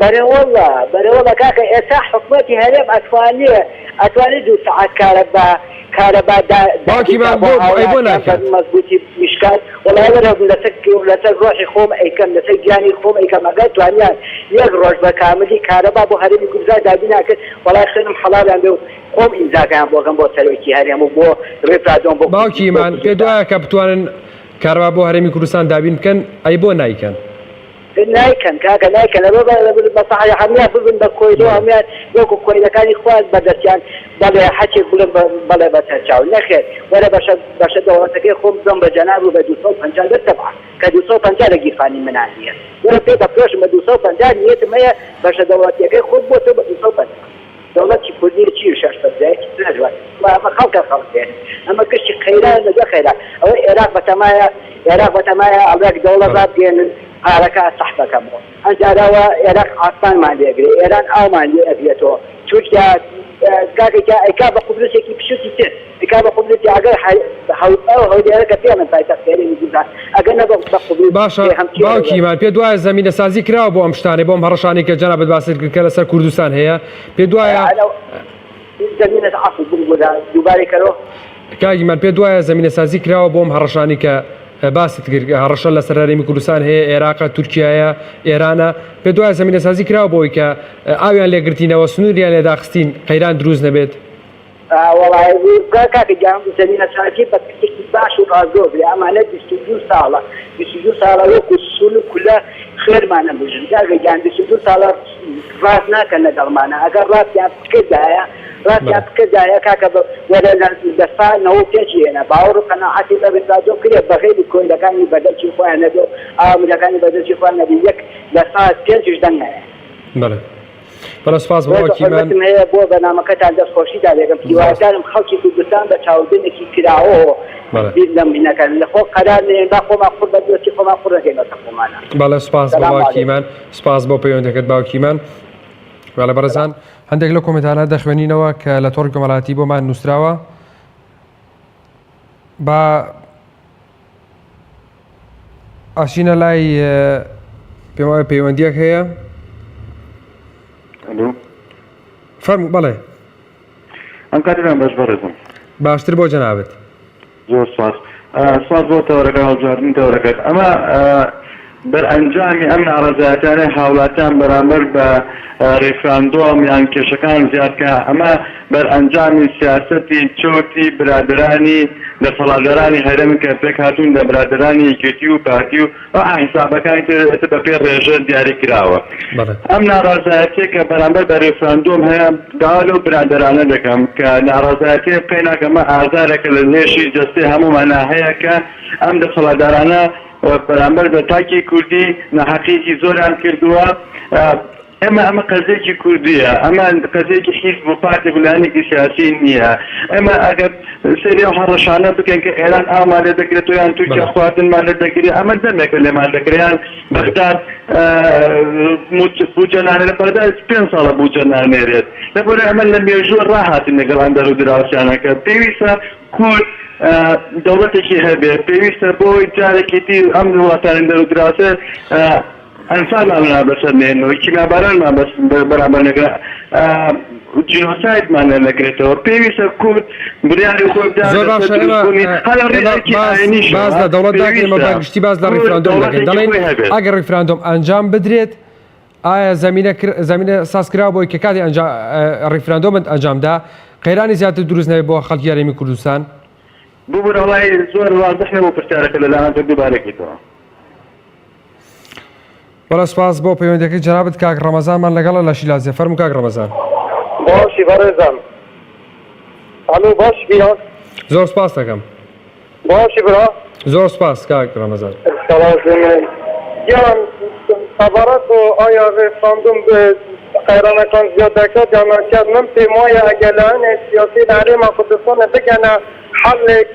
F: بەرێ وەڵا بەرێ وەڵا کاکە ئێستا حکومەتی هەرێم ئەتوانێ ئەتوانێ دوو سەعات کارەبا کارەبا دا
A: باوکی
F: دابین کا
A: من
F: بۆ
A: بۆ ئەی بۆ
F: هاوڵاتیان بە
A: ناکات؟
F: مەزبوتی میشکات وەڵای وەرە لەسەر لەسەر ڕۆحی خۆم ئەیکەم لەسەر گیانی خۆم ئەیکەم ئەگەر توانیان یەک ڕۆژ بە کاملی کارەبا بۆ هەرێمی کوردستان دابین ناکرد وەڵای خوێنم حەڵالیان بێ و خۆم ئیمزاکەیان بۆ ئەکەم بۆ سەرۆکی هەرێم و بۆ ڕیفرادۆم بۆ
A: باوکی
F: بۆ
A: من پێت
F: کوردستان.
A: وایە کە بتوانن کارەبا بۆ هەرێمی کوردستان دابین بکەن ئەی بۆ نایکەن؟
F: نایکەن کاکە نایکەن ئەبێ بە سەحی هەمویان ببن بە کۆیلە و هەمویان وەکو کۆیلەکانی خۆیان بەدەستیان بەڵێ هەچێک بڵێن بەڵێ بەسەر چاو نەخێر وەرە بەشە بەشە دەوڵەتەکەی خۆم بدەم بە جەناب و بە 250 بێت تەبعا کە 250 لە گیرفانی منا نییە وەرە پێ دەفرۆشم بە 250 نیەتم هەیە بەشە دەوڵەتیەکەی خۆم بۆ تۆ بە 250 دەوڵەتی کوردی چی و شەش پەنجایەکی ناجوان ئەمە خەڵکە خەڵک دێنێ ئەمە گشتی قەیران لە دوای قەیران ئەوە ئێراق بەتەمایە ئێراق بەتەمایە ئەڵێک دەوڵەت ڕابگەیەنن پارەکە سەحبەکەمەوە ئەنجاراوە ئێراق ئاسمانمان لێگرێ ئێران ئاومان لێ ئەگرێتەوە تورکیا کاکە گیان ئەیکا بە قوبرسێکی بچوکی تر ئەیکا بە قوبرسی ئەگەر ئەو هەولێرە کە پێڵێن پایتەختی هەرێمی کوردستان ئەگەر نە بە قوبرس
A: باشە
F: هەم تێرە
A: باوکی من پێت وایە زەمینەسازی کراوە بۆ ئەم شتانەی بۆ ئەم هەڕەشانەی کە جەنابت باست کرد کە لەسەر کوردستان هەیە پێت وایە
F: زەمینە عەفو بمبورە دووبارەی کەرۆ.
A: کاک ئیمان پێت وایە زەمینەسازی کراوە بۆ ئەم هەڕەشانەی کە باست کرد هەڕەشە لەسەر هەرێمی کوردستان هەیە ئێراقە تورکیایە ئێرانە پێت وایە زەمینەسازی کراوە بۆ ئەوەی کە ئاویان لێگرتینەوە سنووریان لێداخستین قەیران دروست نەبێت؟
F: وەڵای کاکە گیان زەمینەسازی بە کەسێکی باش و ڕاستگۆ بێ ئەمانە 22 ساڵە 22 ساڵە وەکو سول و کولە خوێنمان ئەمژن کاکە گیان 22 ساڵە ڕاست ناکەن لەگەڵمانە ئەگەر ڕاستیان بکردایە ڕاستیان بکردایە کاکە وەرە لە دەستا نەوە پێنج هێنا باوەڕ و قەناعەتی بە ڕیفرادۆم کرێ بەغەیری کۆیلەکانی بەدەستی خۆیان نەبێ و ئامرەکانی بەدەستی خۆیان نەبێ یەک لە سا پێنجیش دەنگ نایە.
A: بەڵێ. بەڵێ سوپاس بۆ
F: ڕێز و
A: باوکی من.
F: حورمەتم هەیە بۆ بەرنامەکەتان دەست خۆشیتان لێکەم هیوادارم خەڵکی کوردستان بە چاودنێکی کراوەوە
A: بەڵێ.
F: بیر لەم نەکەن لە خۆ قەرار نێن با خۆمان قوڕ بە دۆستی خۆمان قوڕ نەکەین بەسەر خۆمانا.
A: بەڵێ سوپاس بۆ
F: سلام
A: باوکی
F: علیکم.
A: من سوپاس بۆ پەیوەندەکەت باوکی من. بەڵێ بەڕێزان هەندێک لەو کۆمێنتانە دەخوێنینەوە کە لە تۆڕی کۆمەڵایەتی بۆمان نووسراوە با ئەچینە لای پێم وایە پەیوەندیەک هەیە
B: ئەلو
A: فەرموو بەڵێ
B: ئەم کاتەتان باش بەڕێزم
A: باشتر بۆ جەنابت
B: زۆر سوپاس سوپاس بۆ تەوەرەکە هەڵبژاردنی تەوەرەکەت ئەمە بەرئەنجامی ئەم ناڕەزایەتیانەی هاوڵاتیان بەرامبەر بە ڕیفراندۆم یان کێشەکان زیاد کە ئەمە بەرئەنجامی سیاسەتی چەوتی برادەرانی دەسەڵاتدارانی هەرێم کە پێکهاتوون لە برادەرانی یەکێتی و پارتی و حیسابەکانی تر ئێستا بەپێی ڕێژە دیاری کراوە. ئەم ناڕەزایەتیە کە بەرامبەر بە ڕیفراندۆم هەیە داوا لەو برادەرانە دەکەم کە ناڕەزایەتیە قەیناک ئەمە ئازارێکە لە لێشی جەستەی هەموومانا هەیە کە ئەم دەسەڵاتدارانە بەرامبەر بە تاکی کوردی ناحەقیەکی زۆریان کردووە. ئێمە ئەمە قەزیەکی کوردیە، ئەمە قەزیەکی حیزب و پارتێک و لایەنێکی سیاسی نییە. ئێمە ئەگەر سەیری ئەو هەڕەشانە بکەین کە ئێران ئاومان لێ دەگرێتەوە یان تورکیا خواردنمان لێ دەگرێت، ئەمە دەمێکە لێمان دەگرێت، یان بەغداد بودجە نانێرێت، بەغداد پێنج ساڵە بودجە نانێرێت. لەبەرئەوەی ئەمە لە مێژووە ڕاهاتین لەگەڵ ئەم دەرودراوسیانە کە پێویستە کورد دەوڵەتێکی هەبێت، پێویستە بۆ ئەوەی جارێکی تر ئەم وڵاتانی دەرودراوسێ ئەنفالمان لا بەسەر نێنەوە، کیمیابارانمان بەرامبەر نەکرا، جینۆسایدمان لێ نەکرێتەوە، پێویستە کورد بڕیاری خۆی بدات
A: زۆر
B: لەسەر
A: باشە ئێمە
B: دروستبوونی هەر لە ڕێی
A: ئێمە
B: ئەرکی
A: باس
B: ئاینیشەوە
A: باس لە دەوڵەت ناکەین ئێمە
B: پێویستە
A: بە گشتی باس لە
B: کورد
A: ڕیفراندۆم دەکەین
B: دەوڵەتێکی
A: دەڵێین
B: خۆی هەبێت.
A: ئەگەر ڕیفراندۆم ئەنجام بدرێت ئایا زەمینە کر زەمینە ساز کراوە بۆی کە کاتی ئەنجا ڕیفراندۆمت ئەنجامدا قەیرانی زیاتر دروست نەبێت بۆ خەڵکی هەرێمی کوردستان؟
B: ببورە وەڵای زۆر وازح نەبوو پرسیارەکە لەلایەن تۆ دووبارە کەیتەوە.
A: بەڵێ سوپاس بۆ پەیوەندیەکەی جەنابت کاک ڕەمەزانمان لەگەڵە لە شیلادزێ فەرموو کاک ڕەمەزان.
G: باشی بەڕێزم ئەلو باشی برا.
A: زۆر سوپاس دەکەم.
G: باشی برا.
A: زۆر سوپاس کاک ڕەمەزان.
G: سڵاو لێ گیان سەبارەت بۆ ئایا ڕێفراندوم قەیرانەکان زیاد دەکات یان ناکات من پێم وایە ئەگەر لایەنێک سیاسی لە هەرێما کوردستانە بگەنە حەلێک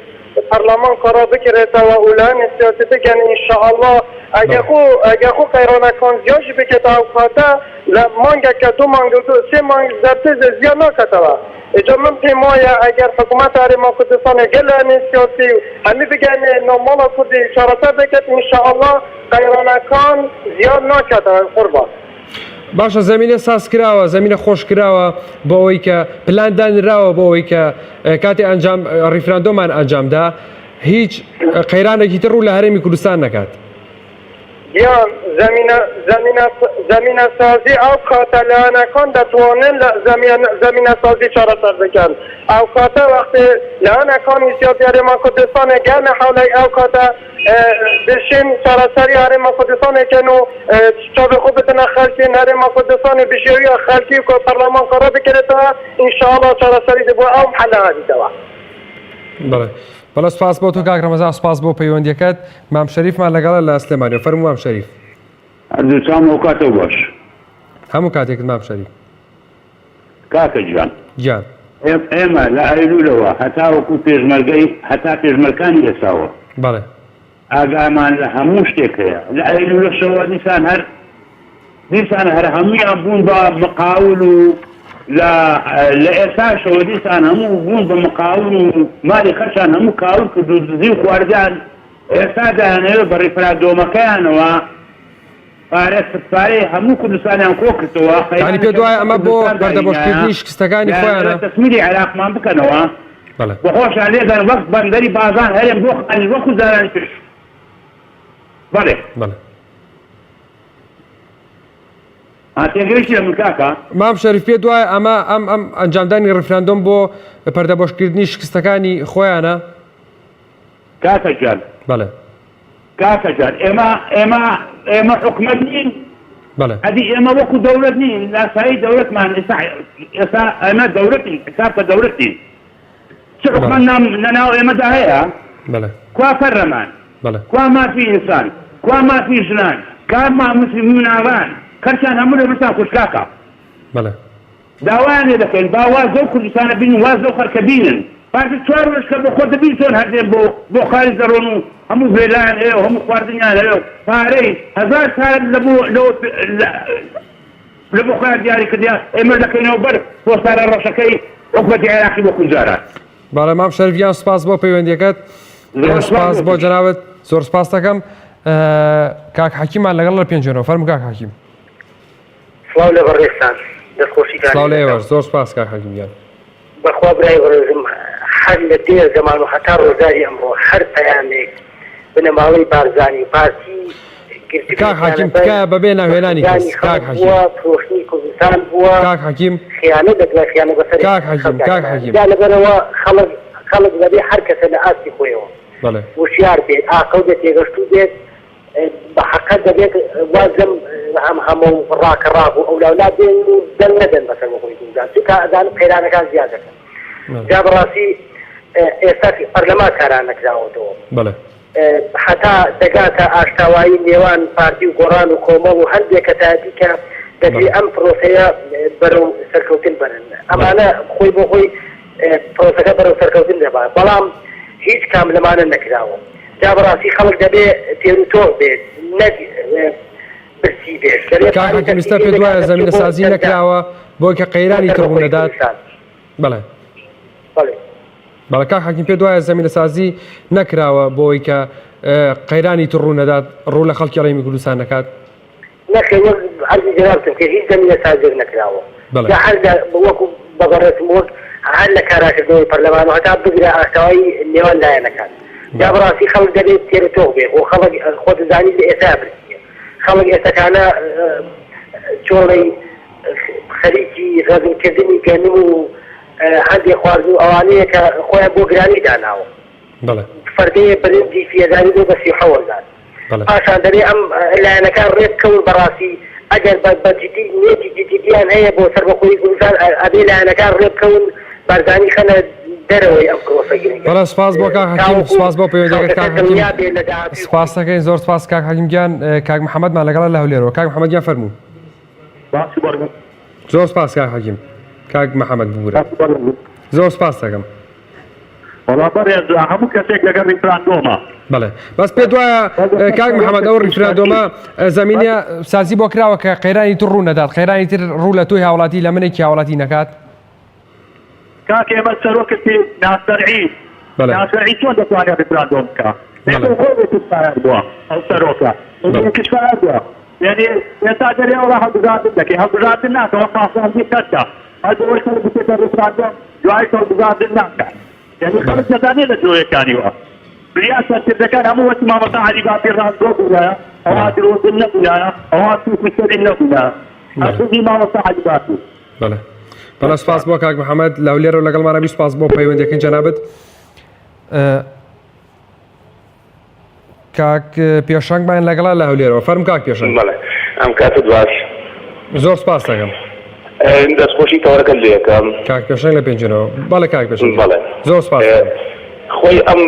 G: پەرلەمان کارا بکرێتەوە و لایەنی سیاسی بگەن ان شاء اللە ئەگەر خۆ ئەگەر خۆ قەیرانەکان زیاژی بکێتە ئەو کاتە لە مانگەکە دوو مانگ و دوو سێ مانگ زیاتر زیاد ناکاتەوە ئیجا من پێم وایە ئەگەر حکوومەت هەرێما کوردستان گەل لایەنی سیاسی و هەمی بگەنێ ناو ماڵە کوردی چارەسەر بکێت ان شاء اللە قەیرانەکان زیاد ناکاتەوە قوربان.
A: باشە زەمینە ساز کراوە زەمینە خۆش کراوە بۆ ئەوەی کە پلان دانراوە بۆ ئەوەی کە کاتێ ئەنجام ڕیفراندۆمان ئەنجامدا هیچ قەیرانێکی تر ڕوو لە هەرێمی کوردستان نەکات.
G: گیان زەمینە زەمینە زەمینە سازی ئەو کاتە لایەنەکان دەتوانن لە زەمینە زەمینە سازی چارەسەر بکەن ئەو کاتە وەختی لایەنەکانی سیاسی هەرێما کوردستانێ گەنە حەولەی ئەو کاتە دشین چارەسەری هەرێما کوردستانێ کەن و چاوێ خۆ بدەنە خەلکێن هەرێما کوردستانێ بژێویە خەلکی و پەرلەمان قەرار بکرێتەوە ان شاء اللە چارەسەری دەبوە ئەو حەلە هاتیتەوە.
A: بەڵێ بەڵێ سپاس بۆ تۆ کاک ڕەمەزان سپاس بۆ پەیوەندیەکەت مام شەریفمان لەگەڵە لە سلێمانیەوە فەرموو مام شەریف.
I: هەردوو چاوم ئەو کاتەو باش.
A: هەموو کاتێکت مام شەریف.
I: کاکە گیان.
A: گیان.
I: ئێمە لە ئەیلولەوە هەتاوەکو پێشمەرگەی هەتا پێشمەرکانی ئێستاوە.
A: بەڵێ.
I: ئاگامان لە هەموو شتێک هەیە. لە ئەیلولەشەوە دیسان هەر دیسان هەر هەموویان بوون بە مقاول و لە لە ئێستاشەوە دیسان هەموو بوون بە مقاول و مالی خەلکیان هەموو کاول کرد و دزی و خواردیان ئێستا دەیانەوێت بە ڕیفراندۆمەکەیانەوە پارە پارەی هەموو کوردستانیان کۆ کردەوە
A: یانی پێت وایە ئەمە بۆ پەردەپۆشکردنی شکستەکانی خۆیانە؟
I: تەسمیری عێراقمان بکەنەوە
A: بەڵێ.
I: بەخۆشیان لێدەن وەک بەندەری بازان هەرێم بۆ خانی وەکو جارانی پێش بەڵێ.
A: بەڵێ.
I: ها تێگەیشتی لە من کاکە؟
A: مام شەریف پێت وایە ئەمە ئەم ئەم ئەنجامدانی ڕیفراندۆم بۆ پەردەپۆشکردنی شکستەکانی خۆیانە؟
I: کاکە گیان.
A: بەڵێ.
I: کاکە گیان ئێمە ئێمە ئێمە حکومەت نین.
A: بەڵێ.
I: ئەدی ئێمە وەکو دەوڵەت نین لاسایی دەوڵەتمان ئێستا ئێستا ئێمە دەوڵەتین حساب کە دەوڵەت نین. چ حکومەت نام لە ناو ئێمەدا هەیە؟
A: بەڵێ.
I: کوا پەرلەمان؟
A: بەڵێ.
I: کوا مافی ئینسان؟ کوا مافی ژنان؟ کا مافی مناڵان؟ خەلکیان هەموو لە برسان کوشت کاکە.
A: بەڵێ.
I: داوایان لێ دەکەین با واز لەو کوردستانە بینن واز لەو خەلکە بینن پارتی چوار رۆژ کە بۆ خۆت دەبینی چۆن هەردێن بۆ بۆ خارج دەڕۆن و هەموو ڤێلایان هەیە و هەموو خواردنیان هەیە و پارەی هەزار سال لە بۆ لەوە لە بۆ خۆیان دیاری کردیە ئێمە دەکەینەوە بەر پۆستارە ڕەشەکەی حکومەتی عێراقی وەکو جاران.
A: بەڵێ مام شەریف گیان سوپاس بۆ پەیوەندیەکەت
I: زۆر
A: سوپاس بۆ جەنابت زۆر سوپاس دەکەم کاک حەکیمان لەگەڵ لە پێنجوێنەوە فەرموو کاک حەکیم.
F: سڵاو لە بەڕێزتان دەستخۆشیتان
A: سڵاو لە ئێوەش زۆر سوپاس کاک حەکیم گیان.
F: بەخوا برای بەڕێزم هەر لە دێر زەمان و هەتا ڕۆژگاری ئەمڕۆ هەر پەیامێک بنەماڵەی بارزانی و پارتی
A: کاک حەکیم
F: گرتبێتیانە بەر
A: تکایە بەبێ ناوهێنانی کەس
F: بەفرۆشدانی
A: کاک
F: خەڵک
A: حەکیم
F: بووە فرۆشتنی کوردستان بووە
A: کاک حەکیم
F: خیانەت لە دوای خیانەت بەسەر
A: کاک حەکیم
F: خەڵکا
A: کاک
F: هێنایە
A: حەکیم
F: جا لەبەرئەوە خەڵک خەڵک دەبێ هەر کەسە لە ئاستی خۆیەوە
A: بەڵێ
F: وشیار بێت ئاقڵ بێت تێگەشتوو بێت بە حەقە دەبێت واز لەم هەم هەمە و ڕاکە ڕاک و ئەولاولا بێن و دەنگ نەدەن بە سەربەخۆی کوردستان چونکە ئەزانن قەیرانەکان زیاد دەکەن جا بەڕاستی ئێستا پەرلەمان کارا نەکراوەتەوە هەتا دەگاتە ئاشتاوایی نێوان پارتی و گۆڕان و کۆمەڵ و هەندێک کەسایەتی کە دەکرێت ئەم پرۆسەیە بەرەو سەرکەوتن بەرن ئەمانە خۆی بۆ خۆی پرۆسەکە بەرەو سەرکەوتن دەبا بەڵام هیچ کام لەمانە نەکراوە جا بەڕاستی خەڵک دەبێ تێر و تۆخ بێت نەک برسی بێت دەبێ
A: کاک
F: پارەی
A: حەکیم ئیستا
F: تەرخیزی
A: پێت وایە
F: نەکات
A: زەمینە
F: بۆ
A: سازی
F: دەنگدان
A: نەکراوە بۆی کە
F: بۆ
A: قەیرانی تر
F: سەربەخۆیی
A: ڕوونەدات
F: کوردستان
A: بەڵێ
F: بەڵێ.
A: بەڵێ کاک حەکیم پێت وایە زەمینە سازی نەکراوە بۆی کە قەیرانی تر ڕوونەدات ڕوو لە خەڵکی ڕێمی کوردستان نەکات؟
F: نەخێر وەک عەرزی جەنابتم کرد هیچ زەمینە سازیەک نەکراوە جا هەر لە وەکو بە بەڕێزم وەک هەر لە کاراکردنەوەی پەرلەمان و هەتا بگرە ئاشتەوایی نێوان لایەنەکان جا بەڕاستی خەڵک دەبێت تێر و تۆخ بێ خۆ خەڵک خۆت دەزانی لە ئێستا برسیە خەڵک ئێستەکانە چۆڵی خەریکی غەزلکردنی گەنم و هەندێ خواردن و ئەوانەیە کە خۆیان بۆ گرانی داناوە. فەردەیە برنجی فیەداری بۆ بە 37 هەزار. پاشان دەبێ ئەم لایەنەکان ڕێک بکەون بەڕاستی ئەگەر بە بە جدی نیەتی جدیان هەیە بۆ سەربەخۆیی کوردستان ئەبێ لایەنەکان ڕێک بکەون بارزانی خەنە دەرەوەی ئەم پرۆسە گرنگە.
A: بەڵێ سوپاس بۆ کاک حەکیم
F: تاوەکو
A: سوپاس بۆ پەیوەندیەکەت
F: خەڵکەکە
A: کاک حەکیم
F: دڵنیا بێت لە داهاتووی خۆی.
A: سوپاس دەکەین زۆر سوپاس کاک حەکیم گیان کاک محەمەدمان لەگەڵە لە هەولێرەوە کاک محەمەد گیان فەرموو. زۆر سوپاس کاک حەکیم کاک محەمەد ببورە زۆر سوپاس دەکەم.
I: وەڵا بەڕێز هەموو کەسێک لەگەڵ ڕیفراندۆمە.
A: بەڵێ بەس پێت وایە کاک محەمەد ئەو ڕیفراندۆمە زەمینە سازی بۆ کراوە کە قەیرانی تر ڕوو نەدات قەیرانی تر ڕوو لە تۆی هاوڵاتی لە منێکی هاوڵاتی نەکات؟
I: کاک ئێمە سەرۆکەکی ناشەرعی ناشەرعی چۆن دەتوانێت ڕیفراندۆم بکا؟ خۆی ئێکسپایەر بووە ئەو سەرۆکە ئێکسپایەر بووە یعنی ئێستا دەرێ وەڵا هەڵبژاردن دەکەی هەڵبژاردن ناکە وە پاساندی خەرکە هەر بەوەی خەڵک بچێتە ڕیفراندۆم دوای هەڵبژاردن ناکە یعنی خەڵک دەزانێت لە درۆیەکانی وە بریا سەرکردەکان هەموو وەک مامۆستا عەلی باپیر ڕاستگۆ بوونایە ئەوە درۆزن نەبوونایە ئەوە سوک و سەرین نەبوونایە هەر بژی مامۆستا عەلی باپیر.
A: بەڵێ بەڵێ سپاس بۆ کاک محەممەد لە هەولێرەوە لەگەڵمانە بی سپاس بۆ پەیوەندەکەی جەنابت. کاک پێشەنگمان لەگەڵە لە هەولێرەوە فەرم کاک پێشەنگ.
J: بەڵێ ئەم کاتت باش.
A: زۆر سپاس دەکەم.
J: دەستخۆشی تەوەرەکەت لێ ئەکەم.
A: کاک پێشەنگ لە پێنجوێنەوە. بەڵێ کاک پێشەنگ.
J: بەڵێ.
A: زۆر سپاس دەکەم.
J: خۆی ئەم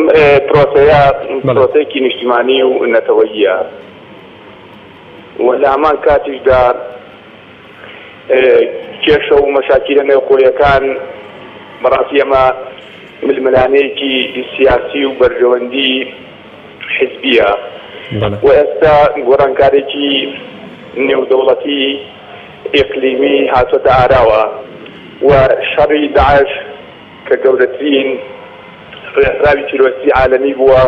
J: پرۆسەیە پرۆسەیەکی نیشتیمانی و نەتەوەییە و لە هەمان کاتیشدا کێشە و مەشاکیلە نێوخۆیەکان، بەڕاستی ئەمە ململانێیەکی سیاسی و بەرژەوەندی حیزبییە و ئێستا گۆڕانکارێکی نێودەوڵەتی ئیقلیمی هاتۆتە ئاراوە و شەڕی داعش کە گەورەترین ڕێکخراوی تیرۆریستی عالەمی بووە،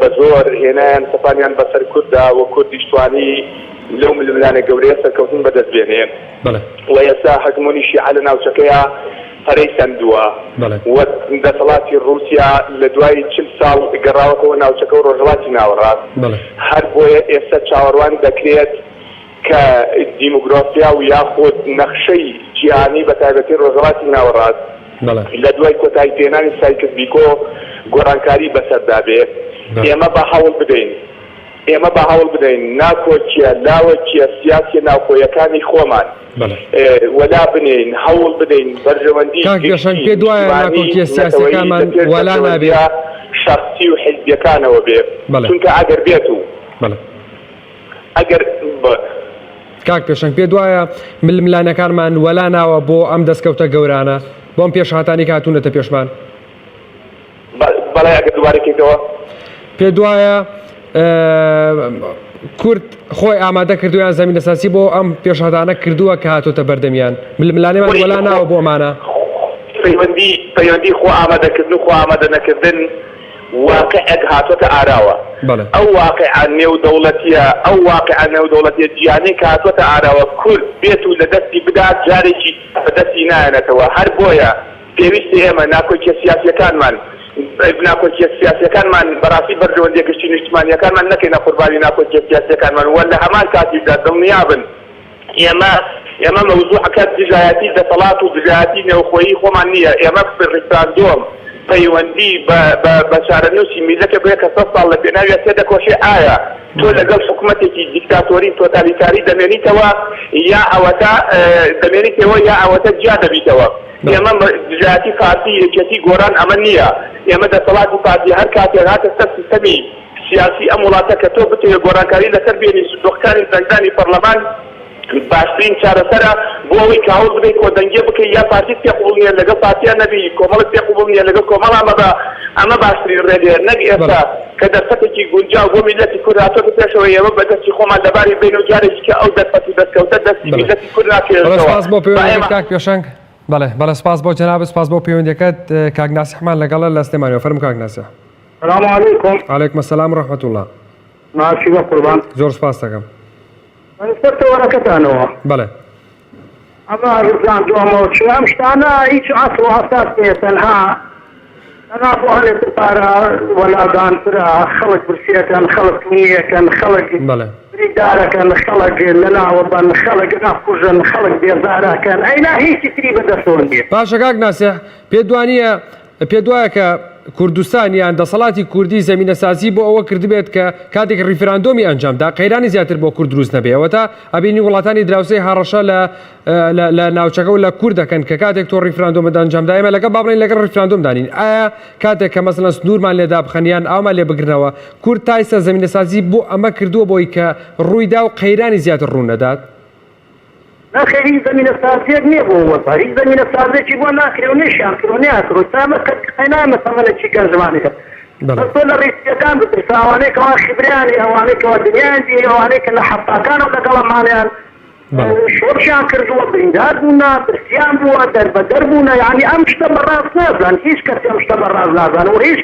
J: بە زۆر هێنایان سەپانیان بەسەر کورددا و کوردیش توانی لەو ململانێ گەورەیە سەرکەوتن بەدەست بێنێ و ئێستا هەگمۆنی شیعە لە ناوچەکەیا پەرەی سەندووە و دەسەڵاتی ڕووسیا لە دوای 40 ساڵ گەڕاوەتەوە ناوچەکە و ڕۆژهەڵاتی ناوەڕاست. هەر بۆیە ئێستا چاوەڕوان دەکرێت کە دیموگرافیا و یاخود نەخشەی جیهانی بە تایبەتی ڕۆژهەڵاتی ناوەڕاست لە دوای کۆتایی پێهێنانی سایکس بیکۆ گۆڕانکاری بەسەردا بێ. ئێمە با هەوڵ بدەین ئێمە با هەوڵ بدەین ناکۆکیە لاوەکیە سیاسیە ناوخۆیەکانی خۆمان وەلا بنێین، هەوڵ بدەین بەرژەوەندی
A: کاک پێشەنگ
J: گشتی،
A: پێت وایە
J: نیشتیمانی،
A: ناکۆکیە
J: نەتەوەیی لە
A: سیاسیەکانمان
J: پێش
A: وەلا نابێ؟
J: بەرژەوەندیە شەخسی و حیزبیەکانەوە بێ. چونکە ئەگەر بێت و. ئەگەر.
A: کاک پێشەنگ پێت وایە ململانەکانمان وەلا ناوە بۆ ئەم دەستکەوتە گەورانە بۆ ئەم پێشهاتانەی کە هاتوونەتە پێشمان؟
J: بەڵێ ئەگەر دووبارە کەیتەوە.
A: پێت وایە کورد خۆی ئامادە کردووە یان زەمینەسازی بۆ ئەم پێشهاتانە کردووە کە هاتۆتە بەردەمیان؟ ململانێمان وەلا ناوە بۆ ئەمانە؟
J: پەیوەندی پەیوەندی خۆ ئامادەکردن و خۆ ئامادە نەکردن واقعێک هاتۆتە ئاراوە. ئەو واقعە نێودەوڵەتییە، ئەو واقعە نێودەوڵەتییە جیهانیەی کە هاتۆتە ئاراوە کورد بێت و لە دەستی بدات جارێکی تر بە دەستی نایەنێتەوە. هەر بۆیە پێویستە ئێمە ناکۆکیە سیاسیەکانمان ناکۆکیە سیاسیەکانمان بەڕاستی بەرژەوەندیە گشتی نیشتمانیەکانمان نەکەینە قوربانی ناکۆکیە سیاسیەکانمان و لە هەمان کاتیشدا دڵنیابن ئێمە ئێمە مەوزوعەکە دژایەتی دەسەڵات و دژایەتی نێوخۆیی خۆمان نییە، ئێمە ڕیفراندۆم پەیوەندی بە بە بە چارەنووسی میللەتێک هەیە کە سەد ساڵ لە پێناویا تێدەکۆشێ، ئایا تۆ لەگەڵ حکومەتێکی دیکتاتۆری تۆتالیتاری دەمێنیتەوە یا ئەوەتا دەمێنیتەوە یا ئەوەتە جیا دەبیتەوە؟ ئێمە دژایەتی پارتی، یەکێتی، گۆڕان ئەمە نییە، ئێمە دەسەڵاتی پارتی هەر کاتێک هاتە سەر سیستەمی سیاسی ئەم وڵاتە کە تۆ بتەوێت گۆڕانکاری لەسەر بێنی سندوقەکانی دەنگدانی پەڕلەمان باشترین چارەسەرە بۆ ئەوەی کە هەوڵ بدەی کۆدەنگیە بکەی یا پارتیت پێ قبوڵ نیە لەگەڵ پارتیا نەبی کۆمەڵت پێ قبوڵ نیە لەگەڵ کۆمەڵا مەبە ئەمە باشترین ڕێگەیە نەک ئێستا کە دەرفەتێکی گونجاو بۆ میللەتی کورد هاتۆتە پێشەوە ئێمە بە دەستی خۆمان لەباری بەین و جارێکی کە ئەو دەرفەت و دەستکەوتە دەستی میللەتی کورد ناکەوێتەوە
A: سپاس بۆ پەیوەندیەکەت کاک پێشەنگ. بەڵێ بەڵێ سپاس بۆ جەنابت سپاس بۆ پەیوەندیەکەت کاک ناسیحمان لەگەڵە لە سلێمانیەوە فەرموو کاک ناسیح.
K: سلام علیکم.
A: علیکم السلام و رحمة اللە.
K: ماشی بە قوربان.
A: زۆر سپاست دەکەم.
K: بەسەر تەوەرەکەتانەوە.
A: بەڵێ.
K: ئەمە ڕفراندۆمە و چ ئەم شتانە هیچ ئەسڵ و ئەساس نییە تەنها تەنها بۆ هەنێ پارە وەلادانترە خەڵک برسیەکەن خەڵک تونیەکەن خەڵک
A: بەڵێ.
K: بریندارەکەن خەڵک لەناوەبەن خەڵک ئەکوژن خەڵک بێزارەکەن ئەینا هیچی تری بەدەستەوە نییە.
A: باشە کاک ناسیح پێت وانییە پێت وایە کە کوردستان یان دەسەڵاتی کوردی زەمینەسازی بۆ ئەوە کردبێت کە کاتێک ڕیفراندۆمی ئەنجام دا قەیرانی زیاتر بۆ کورد دروست نەبێ؟ ئەوەتا ئەبینی وڵاتانی دراوسێ هەڕەشە لە لە ناوچەکە و لە کورد دەکەن کە کاتێک تۆ ڕیفراندۆمت ئەنجام دا ئێمە لەگەڵ با بڵێین لەگەڵ ڕیفراندۆم دانین ئایا کاتێک کە مەسەلەن سنوورمان لێ دابخەن یان ئاومان لێ بگرنەوە کورد تا ئیستا زەمینەسازی بۆ ئەمە کردووە بۆی کە ڕوویدا و قەیرانی زیاتر ڕوو نەدات؟
K: نەخێر هیچ زەمینەسازیەک نیە بۆ وەزع هیچ زەمینەسازێکی بۆ ناکرێ و نەیشیان کرد و نەیان کرد تا ئەمە کە قەینامە تەمەنێکی گەنجمان هەیە بەس تۆ لە ڕیسیەکان بترسە ئەوانەی کەوا خیبرەیان هەیە ئەوانەی کەوا دنیایان بینی ئەوانەی کە لە حەفتاکانەوە لەگەڵ ئەمانەیان شۆڕشیان کردووە بریندار بوونە برسیان بووە دەربەدەر بوونە یانی ئەم شتە بەڕاست نازان هیچ کەس ئەم شتە بەڕاست نازان و هیچ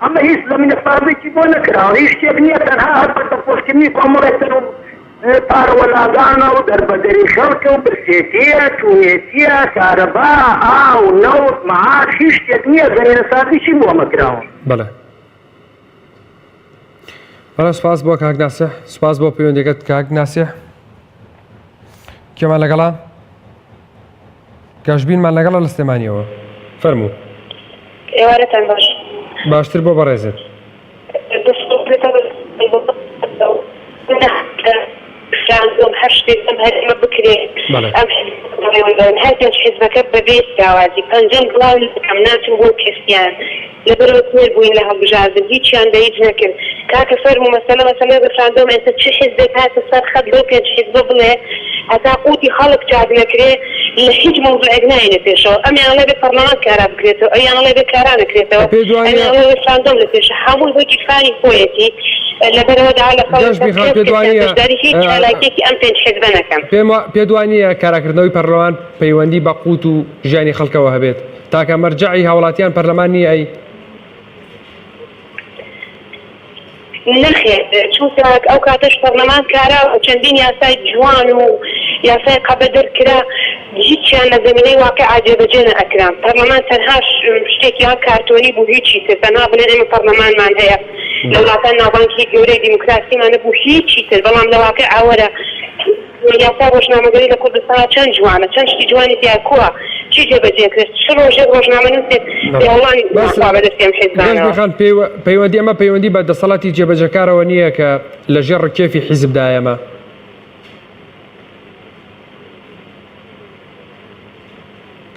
K: ئەمە هیچ زەمینەسازێکی بۆ نەکراوە هیچ شتێک نییە تەنها هەر پەردەپۆشکردنی کۆمەڵێک تەن و پارە وەلادانە و دەربەدەری خەڵکە و برسێتییە، توونێتییە، کارەبا، ئاو، نەوت، معاش، هیچ شتێک نییە، زەمینەسازی چی بۆ ئەمە کراوە؟
A: بەڵێ بەڵێ سپاس بۆ کاک ناسح سپاس بۆ پەیوەندەکەت کاک ناسح کێمان لەگەڵا گەشبینمان لەگەڵە لە سلێمانیەوە فەرموو
L: ئێوارەتان باش
A: باشتر بۆ بەڕێزت
L: ڕیفراندۆم هەر شتێک ئەم هەرێمە بکرێ ئەم بەڕێوەبەرن هەر پێنج حیزبەکە بەبێ جیاوازی پەنجەم بڵاو نەکەم ناچم بۆ کەسیان لەبەرەوە کوێر بووین لە هەڵبژاردن هیچیان بە هیچ نەکرد کاکە فەرموو مەسەلە مەسەلەی ڕیفراندۆم ئێستا چ حیزبێک هاتە سەر خەت لەو پێنج حیزبە بڵێ هەتا قوتی خەڵک چاک نەکرێ لە هیچ مەوزوعێک نایەنە پێشەوە ئەمیان ئەڵێ بێ پەڕلەمان کارا بکرێتەوە ئەویان ئەڵێ بێ کارا نەکرێتەوە
A: پێت وانیە
L: ئەمیان ئەڵێ ڕیفراندۆم لە پێشە هەمووی بۆ گیرفانی خۆیەتی لەبەرئەوە داوا لە خەڵک
A: گەشت
L: دەکەم
A: میخان
L: کەس
A: پێت
L: کەسیان
A: وانیە
L: بەشداری هیچ چالاکیەکی ئەم پێنج حیزبە نەکەن.
A: پێم وا پێت وانیە کاراکردنەوەی پەرلەمان پەیوەندی بە قوت و ژیانی خەڵکەوە هەبێت تاکە مەرجەعی هاوڵاتیان پەرلەمان نیە ئەی
L: نەخێر چونکە ئەو کاتەش پەڕلەمان کارا و چەندین یاسای جوان و یاسای قەبە دەرکرا هیچیان لە زەمینەی واقیعا جێبەجێ نەئەکران پەڕلەمان تەنها شتێکی ها کارتۆنی بوو هیچی تر تەنها بڵێن ئێمە پەڕلەمانمان هەیە لە وڵاتان ناوبانگی گەورەی دیموکراسیمان نەبوو هیچی تر بەڵام لە واقیعا وەرە یاسای ڕۆژنامەگەری لە کوردستان چەند جوانە چەند شتی جوانی تیا کوە چی جێبەجێ کرد چ ڕۆژێک ڕۆژنامەنووسێک پێوەڵان ناخوا بەدەستی ئەم حیزبانەوە.
A: خان پەیوەندی ئەمە پەیوەندی بە دەسەڵاتی جێبەجێکارەوە نییە کە لە ژێر ڕکێفی حیزبدایە ئەمە.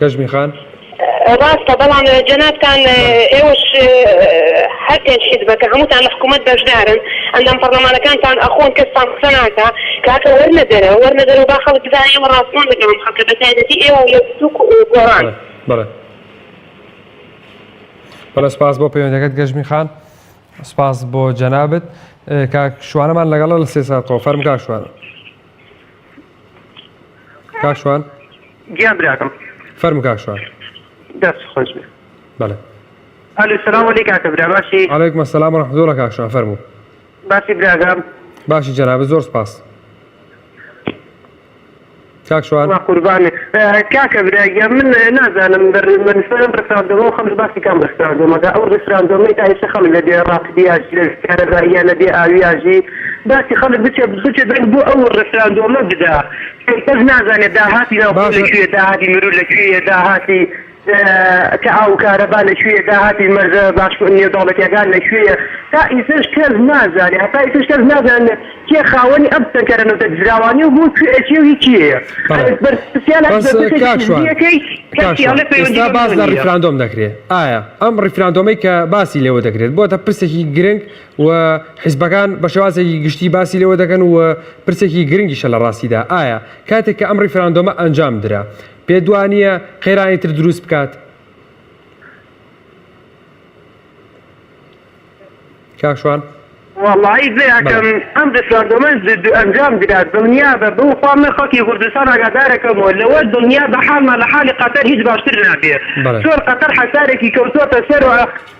A: گەشمی خان.
L: ڕاستە بەڵام جەنابتان ئێوەش هەر پێنج حیزبەکە هەمووتان لە حکوومەت بەشدارن ئەندام پەڕلەمانەکانتان ئەخۆن کەستان قسە ناکا کاکە وەرنە دەرەوە وەرنە دەرەوە با خەڵک بزانێ ئێوە ڕاستگۆن لەگەڵ ئەم خەڵکە بەتایبەتی ئێوە و یەکگرتوو و گۆڕان.
A: بەڵێ بەڵێ سپاس بۆ پەیوەندەکەت گەژمی خان سپاس بۆ جەنابت کاک شوانەمان لەگەڵە لە سێ ساتەوە فەرم کاک شوانە کاک شوان
M: گیان براکەم
A: فەرموو کاک شوان
M: دەست خۆش بێ
A: بەڵێ
M: ئەلو سلام علیک کاکە برا باشی
A: علیکم السلام و رحمة الله کاک شوان فەرموو
M: باسی براگەم
A: باشی جەنابت زۆر سپاس کاک شوان
M: وا قوربانت کاکە برا گیان من نازانم بەر بەنسبەت ئەم ڕیفراندۆمە و خەڵک باسی کام ڕیفراندۆمەکە ئەو ڕیفراندۆمەی تا ئێستا خەڵک لە بێ ڕاتبیاژی لە کارەباییە لە بێ ئاویاژی باسی خەڵک بچێ بچێ دەنگ بۆ ئەو ڕیفراندۆمە بدا کەس نازانێت داهاتی ناوخۆ لە
A: باشە
M: کوێ داهاتی مرور لە کوێیە داهاتی کە ئاو و کارەبا لە کوێیە داهاتی مەرزە باش نێودەوڵەتیەکان لە کوێیە تا ئیسەش کەس نازانێ هەتا ئیسەش کەس نازانێ کێ خاوەنی ئەم تەنکەرە نەوتە دزراوانەیە و بۆ کوێ ئەچێ و هی کێیە
A: بەڵێ
M: پرسیار
A: بەس
M: بەرپرسێکی
A: کاک شوان
M: حزبیەکەی
A: کاک
M: کەسی
A: شوان
M: ئەڵێ پەیوەندی
A: ئێستا
M: بە
A: باس
M: منەوە
A: لە
M: نییە.
A: ڕیفراندۆم دەکرێ ئایا ئەم ڕیفراندۆمەی کە باسی لێوە دەکرێت بۆتە پرسێکی گرنگ و حیزبەکان بە شێوازێکی گشتی باسی لێوە دەکەن و پرسێکی گرنگیشە لە ڕاستیدا ئایا کاتێک کە ئەم ڕیفراندۆمە ئەنجام درا پێت وانییە قەیرانی تر دروست بکات؟ کاک شوان؟
M: وەڵایی براکەم ئەم ڕیفراندۆمە ئەنجام درا دڵنیابە بەو خوا من خەڵکی کوردستان ئاگادارەکەمەوە لەوە دڵنیابە حاڵمان لە حاڵی قەتەر هیچ باشتر نابێ چۆن قەتەر حەسارێکی کەوتۆتە سەر و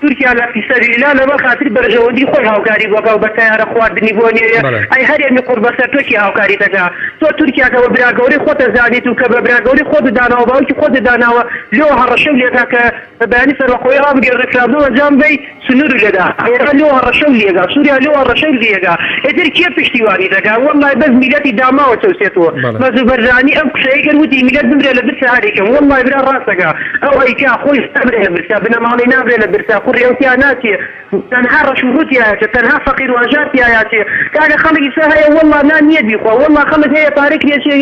M: تورکیا لە فیسەبیللا لەبەر خاتری بەرژەوەندی خۆی هاوکاری بۆ کا و بە تەیارە خواردنی بۆ نێرێ ئەی هەرێمی قوڕبەسەر تۆ کێ هاوکاریت ئەکا تۆ تورکیا کە بە برا گەورەی خۆت ئەزانیت و کە بە برا گەورەی خۆتت داناوە باوکی خۆتت داناوە لۆ هەڕەشەو لێکا کە بەیانی سەربەخۆیی ڕابگەی ڕیفراندۆم ئەنجام بەی سنوورو لێدا ئێران لۆ هەڕەشەو لێگا سوریا لۆ هەڕەشەو لێگا ئیتر کێ پشتیوانی دەکا وەڵای بەس میلەتی داماوە چەوسێتەوە مەسعود بەرزانی ئەم قسەیەی کرد وتی میلەت بمرێ لە برسا هەریکەم وەڵای برا ڕاست دەکا ئەو ئەیکا خۆی نامرێ لە برسا بنەماڵەی نامرێ لە برسا کوڕی ئەو تیا ناچێ تەنها ڕەش و ڕووت تیایەچێ تەنها فەقیر و هەژار تیایاچێ کاکە خەڵک ئیستا هەیە وەڵا نان نیە بیخوا وەڵا خەڵک هەیە پارەی کرێچێ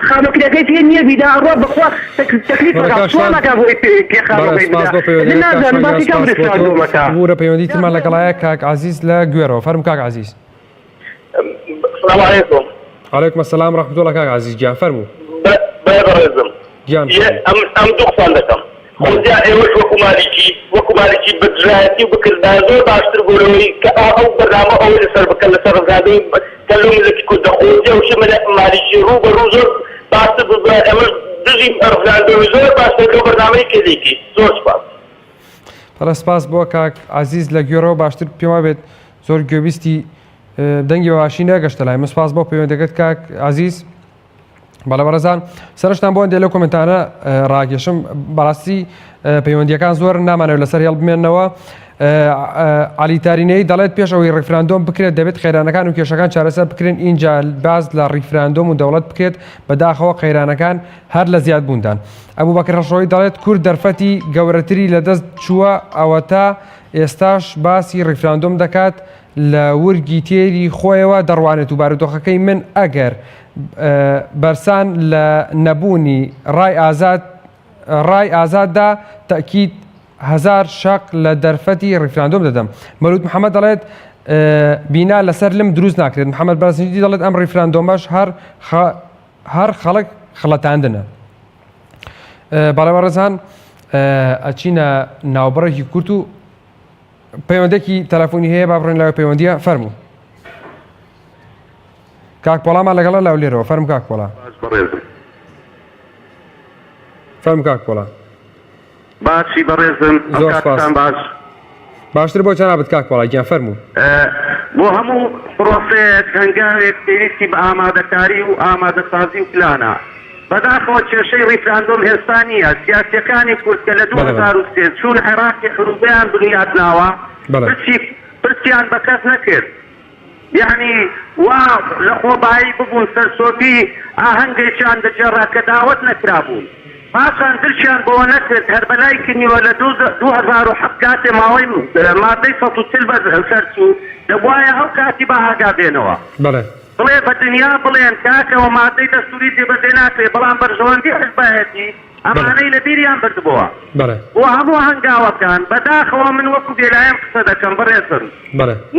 M: خانوو کرێکەی پێ نیە بیدا ئەڕوا بەخوا تەکلیف
A: بەڵێ
M: ئەکا
A: کاک
M: سواڵ
A: شوان
M: ئەکا بۆی پێ پێ
A: بەڵێ
M: خانووەکەی
A: سپاس
M: بدا
A: بۆ
M: ئیتر
A: پەیوەندیەکەت کاک
M: نازانم
A: شوان گیان
M: باسی کام
A: سپاس بۆ تۆ
M: ڕیفراندۆمەکە
A: ببورە پەیوەندی ترمان لەگەڵایە کاک عەزیز لە گوێرەوە فەرموو کاک عەزیز.
N: سلام علیکم.
A: علیکم السلام رحمة اللە کاک عەزیز گیان فەرموو.
N: بەڵێ بەڕێزم
A: گیان فەرموو.
N: ئەم ئەم دوو قسان دەکەم. خۆزیا ئێوەش وەکو مالیکی وەکو مالیکی بە دژایەتی و بکردایە زۆر باشتر بوو لەوەی کە ئەو ئەو بەرنامە ئەوەی لەسەر بکەن لەسەر ڕزگاردنی کە لۆ میللەتی کوردە خۆزیا وشەی مالیکی ڕوو بە ڕوو زۆر باشتر بوو بە ئێمەش دژی ڕزگاردنی زۆر باشتر لەو بەرنامەی کە دەیکەیت زۆر سوپاس.
A: بەڵێ سپاس بۆ کاک عەزیز لە گوێڕەوە باشتر پێم وابێت زۆر گوێبیستی دەنگی بە باشی نەگەشتە لای من سپاس بۆ پەیوەندەکەت کاک عەزیز. بەڵێ بەڕێزان سەرشتان بۆ هەندێک لەو کۆمنتانە ڕاکێشم بەڕاستی پەیوەندیەکان زۆر نامانەوە لەسەر هێڵ بمێنەوە علی تارینەی دەڵێت پێش ئەوەی ڕیفراندۆم بکرێت دەبێت قەیرانەکان و کێشەکان چارەسەر بکرێن ئینجا باز لە ڕیفراندۆم و دەوڵەت بکرێت بەداخەوە قەیرانەکان هەر لە زیادبووندان ئەبوو بەکر ڕەشۆی دەڵێت کورد دەرفەتی گەورەتری لەدەست چووە ئەوەتا ئێستاش باسی ڕیفراندۆم دەکات لە ورگی تێری خۆیەوە دەڕوانێت و بارودۆخەکەی من ئەگەر بەرسان لە نەبوونی ڕای ئازاد ڕای ئازاددا تەئکید هەزار شەق لە دەرفەتی ڕیفراندۆم دەدەم. مەلوت محەمەد دەڵێت بینا لەسەر لم دروست ناکرێت. محەمەد بەرزنجی دەڵێت ئەم ڕیفراندۆمەش هەر هەر خەڵک خڵەتاندنە. بەڵێ بەڕێزان ئەچینە ناوبڕێکی کورت و پەیوەندێکی تەلەفۆنی هەیە با بڕۆین لای پەیوەندیە فەرموو کاک پۆڵامان لەگەڵە لە هەولێرەوە فەرموو کاک پۆڵا.
B: باش بەڕێزم.
A: فەرموو کاک پۆڵا.
B: باشی بەڕێزم ئەو
A: زۆر سپاس.
B: کاتتان باش.
A: باشتر بۆ جەنابت کاک پۆڵا گیان فەرموو.
B: بۆ هەموو پڕۆسەیەک هەنگاوێک پێویستی بە ئامادەکاری و ئامادەسازی و پلانە. بەداخەوە کێشەی ڕیفراندۆم ئێستا نییە، سیاسییەکانی کورد کە لە 2003 چوون عێراقی عروبەیان بنیات ناوە، پرسی پرسیان بە کەس نەکرد. یەعنی وا لە خۆبایی ببوون سەرسۆپی ئاهەنگێکیان دەگێڕا کە داوەت نەکرابوون. پاشان درکیان بەوە نەکرد هەر بەلای کنیوە لە 2007 کاتێ ماوەی مادەی 140 بە سەر چوو دەبوایە ئەو کاتی بە ئاگا بێنەوە.
A: بەڵێ.
B: بڵێ بە دنیا بڵێن کاکەوە مادەی دەستوری جێبەجێ ناکرێ بەڵام بەرژەوەندی حزبایەتی.
O: ئەمانەی لە بیریان بردبۆوە بۆ هەموو هەنگاوەکان، بەداخەوە من وەکو بێلایەن قسە دەکەم بەڕێزم،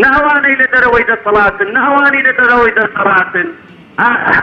O: نە ئەوانەی لە دەرەوەی دەسەڵاتن نە ئەوانی لە دەرەوەی دەسەڵاتن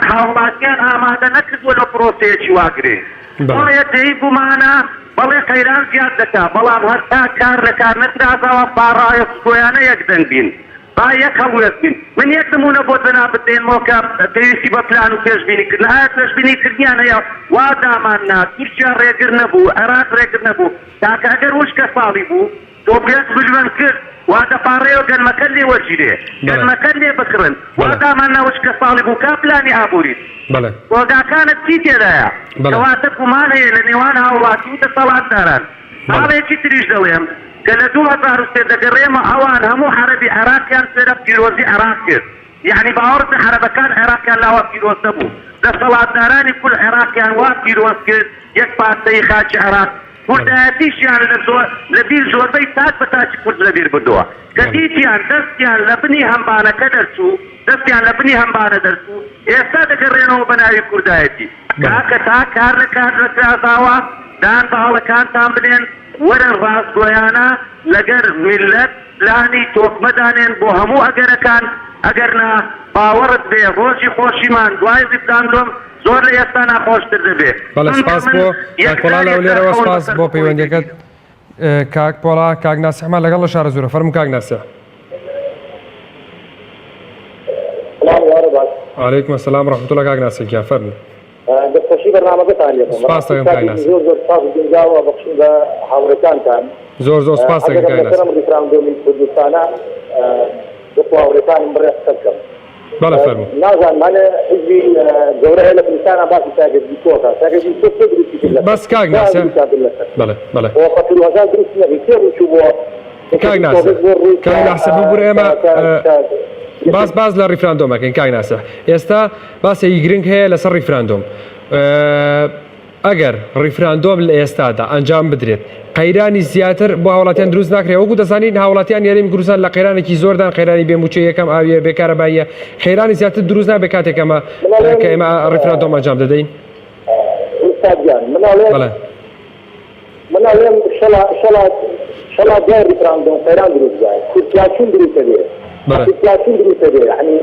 O: هاوڵاتیان ئامادە نەکردووە لۆ پرۆسەیەکی وا گرنگ. بەڵێ جێی گومانە، بەڵێ قەیران زیاد دەکا، بەڵام هەر تا کار لە کار نەترازاوە با ڕاستگۆیانە یەک دەنگ بین. با یەک هەڵوێست بین. من یەک نموونە بۆ جەنابت دێنمەوە کە پێویستی بە پلان و پێشبینی کردنە. ئایا پێشبینی کردنیان هەیە؟ وا دامان نا، تورکیا ڕێگر نەبوو، عێراق ڕێگر نەبوو. کاکە ئەگەر وشکە ساڵی بوو، تۆ پێنج ملیۆن کرد، وا دەپاڕێیەوە گەنمەکەت لێ وەرگیرێ، گەنمەکەت لێ بکڕن. وا دامان نا وشکە ساڵی بوو، کا پلانی ئابووریت؟ کۆگاکانت چی تێدایە؟ کەواتە گومان هەیە لە نێوان هاوڵاتی و دەسەڵاتداران. خاڵێکی تریش دەڵێم کە لە 2003 دەگەڕێمە ئەوان هەموو عەرەبی عێراقیان فێرە پیرۆزی عێراق کرد یەعنی باوەڕت بێ عەرەبەکان عێراقیان لاوا پیرۆز نەبوو دەسەڵاتدارانی کول عێراقیان وا پیرۆز کرد یەک پارچەیی خاکی عێراق کوردایەتیشیان لە زۆر لە بیر زۆربەی تاک بە تاکی کورد لە بیر بردووە کە دیتیان دەستیان لە بنی هەمبانەکە دەرچوو دەستیان لە بنی هەمبانە دەرچوو ئێستا دەگەڕێنەوە بە ناوی کوردایەتی کاکە تا کار لە کار نەترازاوە دان بە هەڵەکانتان بنێن وەرن ڕاستگۆیانە لەگەر میللەت پلانی تۆکمە دانێن بۆ هەموو ئەگەرەکان ئەگەرنا باوەڕت بێ ڕۆژی خۆشیمان دوای ڕیفراندۆم زۆر لە ئێستا ناخۆشتر دەبێ
A: بەڵێ
O: چونکە
A: سپاس
O: من
A: بۆ کاک
O: یەک
A: پۆڵا لە
O: جارێک
A: هەولێرەوە
O: خەون
A: سپاس
O: بەسەر
A: بۆ
O: خۆی
A: پەیوەندیەکەت
O: دەبینم.
A: کاک پۆڵا کاک ناسیحمان لەگەڵ لە شارەزوورە فەرموو کاک ناسیح.
P: سڵاو ئێوارە باش.
A: علیکم السلام ورحمة الله کاک ناسیح گیان فەرموو.
P: دەستخۆشی بەرنامەکەتان لێکەم.
A: سپاس
P: بەڕاستی
A: دەکەم کاک
P: کاتێکی
A: ناسیح.
P: زۆر زۆر ساز و گونجاوە بەخشین بە هاوڕێکانتان.
A: زۆر زۆر سپاس دەکەم
P: حەزەکەم
A: کاک
P: لەسەر
A: ناسیح.
P: ئەم ڕیفراندۆمی کوردستانە وەکو هاوڕێکانم بڕێ قسە بکەم.
A: بەڵێ فەرموو.
P: نازانم هەنێ حیزبی گەورە هەیە لە کوردستانا باسی سایکس-بیکۆ ئەکا. سایکس-بیکۆ کێ دروستی کرد لە
A: بەس کاک
P: کێ
A: ناسیح
P: دروستی کرد لەسەر؟
A: بەڵێ بەڵێ.
P: خۆ فەقیر و هەژار دروستی نەبوو. کێ ڕووی چوو بۆ
A: کاک
P: یەکێتی
A: ناسیح
P: سۆڤێت بۆ ڕووی
A: کاک
P: کە
A: ناسیح ببورە ئێمە
P: کە کە
A: باس
P: یەکێتی
A: باس لە ڕیفراندۆم ئەکەین کاک ناسیح ئێستا باسێکی گرنگ هەیە لەسەر ڕیفراندۆم ئەگەر ڕیفراندۆم لە ئێستادا ئەنجام بدرێت قەیرانی زیاتر بۆ هاوڵاتیان دروست ناکرێت وەکو دەزانین هاوڵاتیان هەرێمی کوردستان لە قەیرانێکی زۆردان قەیرانی بێ مووچە یەکەم ئاویە بێ کارەباییە قەیرانی زیاتر دروست نابێت کاتێک ئەمە
P: من ئەڵێم
A: کە ئێمە ڕیفراندۆم ئەنجام دەدەین
P: ئوستاد گیان من ئەڵێم
A: بەڵێ
P: من ئەڵێم شەڵا شەڵا شەڵا دوای ڕیفراندۆم قەیران دروست بوایە کورتیاچون دروست ئەبێ
A: بەڵێ
P: کورتیاچون دروست ئەبێ یعنی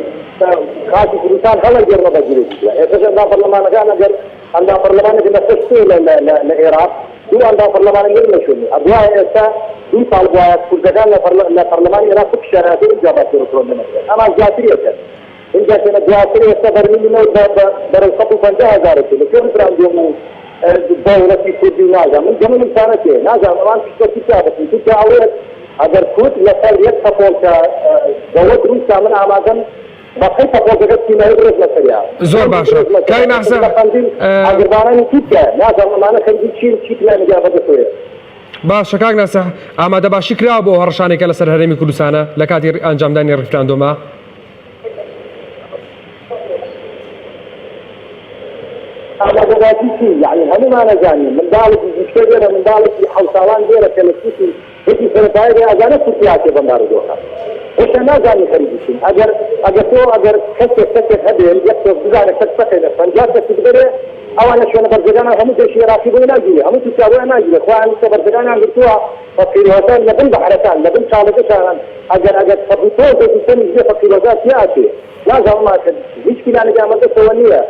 P: خاکی کوردستان هەڵەگێڕنە بە جورێکی ترە ئێستاش ئەندام پەرلەمانەکان ئەگەر ئەندام پەرلەمانێک نەخۆش بێ لە لە لە لە ئێراق دوو ئەندام پەرلەمانە لێ نەچوون ئەبوایە ئێستا دوو ساڵ بوایە کوردەکان لە پەرلە لە پەرلەمانی ئێراق بکشیانایەتەوە ئینجا باسی ڕیفراندۆم ئەکرا ئەمان زیاتریەکەن ئینجا کە دواتر ئێستا بەرمیلی نەوت بە بە بەرەو 150 هەزار ئەچێ لە کوێ ڕیفراندۆم و دەوڵەتی کوردی نازانم من گەمەی ئینسانە تێ نازانم ئەوان پشت بە تورکیا بەستن تورکیا ئەڵێت ئەگەر کورد لەسەر یەک تەپۆڵکە دەوڵەت دروست کا من ئامادەم بەقەی تەپۆڵکەکە کیمیایی بڕێژمە سەریا
A: زۆر
P: بۆمبی
A: باشە
P: بڕێژمە
A: کاک
P: سەریا
A: ناسر
P: لە قەندیل ئاگربارانی تورکیایە نازانم ئەمانە خەریکی چین چی پلانێکیان بەدەستەوەیە.
A: باشە کاک ناسح ئامادەباشی کراوە بۆ ئەو هەڕەشانەی کە لەسەر هەرێمی کوردستانە لە کاتی ئەنجامدانی ڕیفراندۆما؟
P: ئامادەباشی چی؟ یەعنی هەموومان ئەزانین منداڵێکی گیشکە لێرە منداڵێکی حەوت ساڵان لێرە کە لە سووکی یەکی سەرەتایی بێ ئەزانێ کورتی هاتیە بەم بارودۆخە هێشتا نازانی خەریکی چین ئەگەر ئەگەر تۆ ئەگەر کەسێک کەسێک هەبێ یەک کەس بزانێ کەس بەخێنێ 50 کەسی بدەرێ ئەوان لە شوێنە بەرزەکانە هەموو جەیشی عێراقی بۆی ناگیرێ هەموو تورکیا بۆیان ناگیرێ خۆیان لە بەرزەکانیان گرتووە فەقیرۆزە لە بن بەحرەکان لە بن چاڵەکەشانن ئەگەر ئەگەر تەپ و تۆزێکی کەمیش بێ فەقیرۆزە تیا ئەچێ نازانم ئەمە کە هیچ پیلانێکیان بەدەستەوە نییە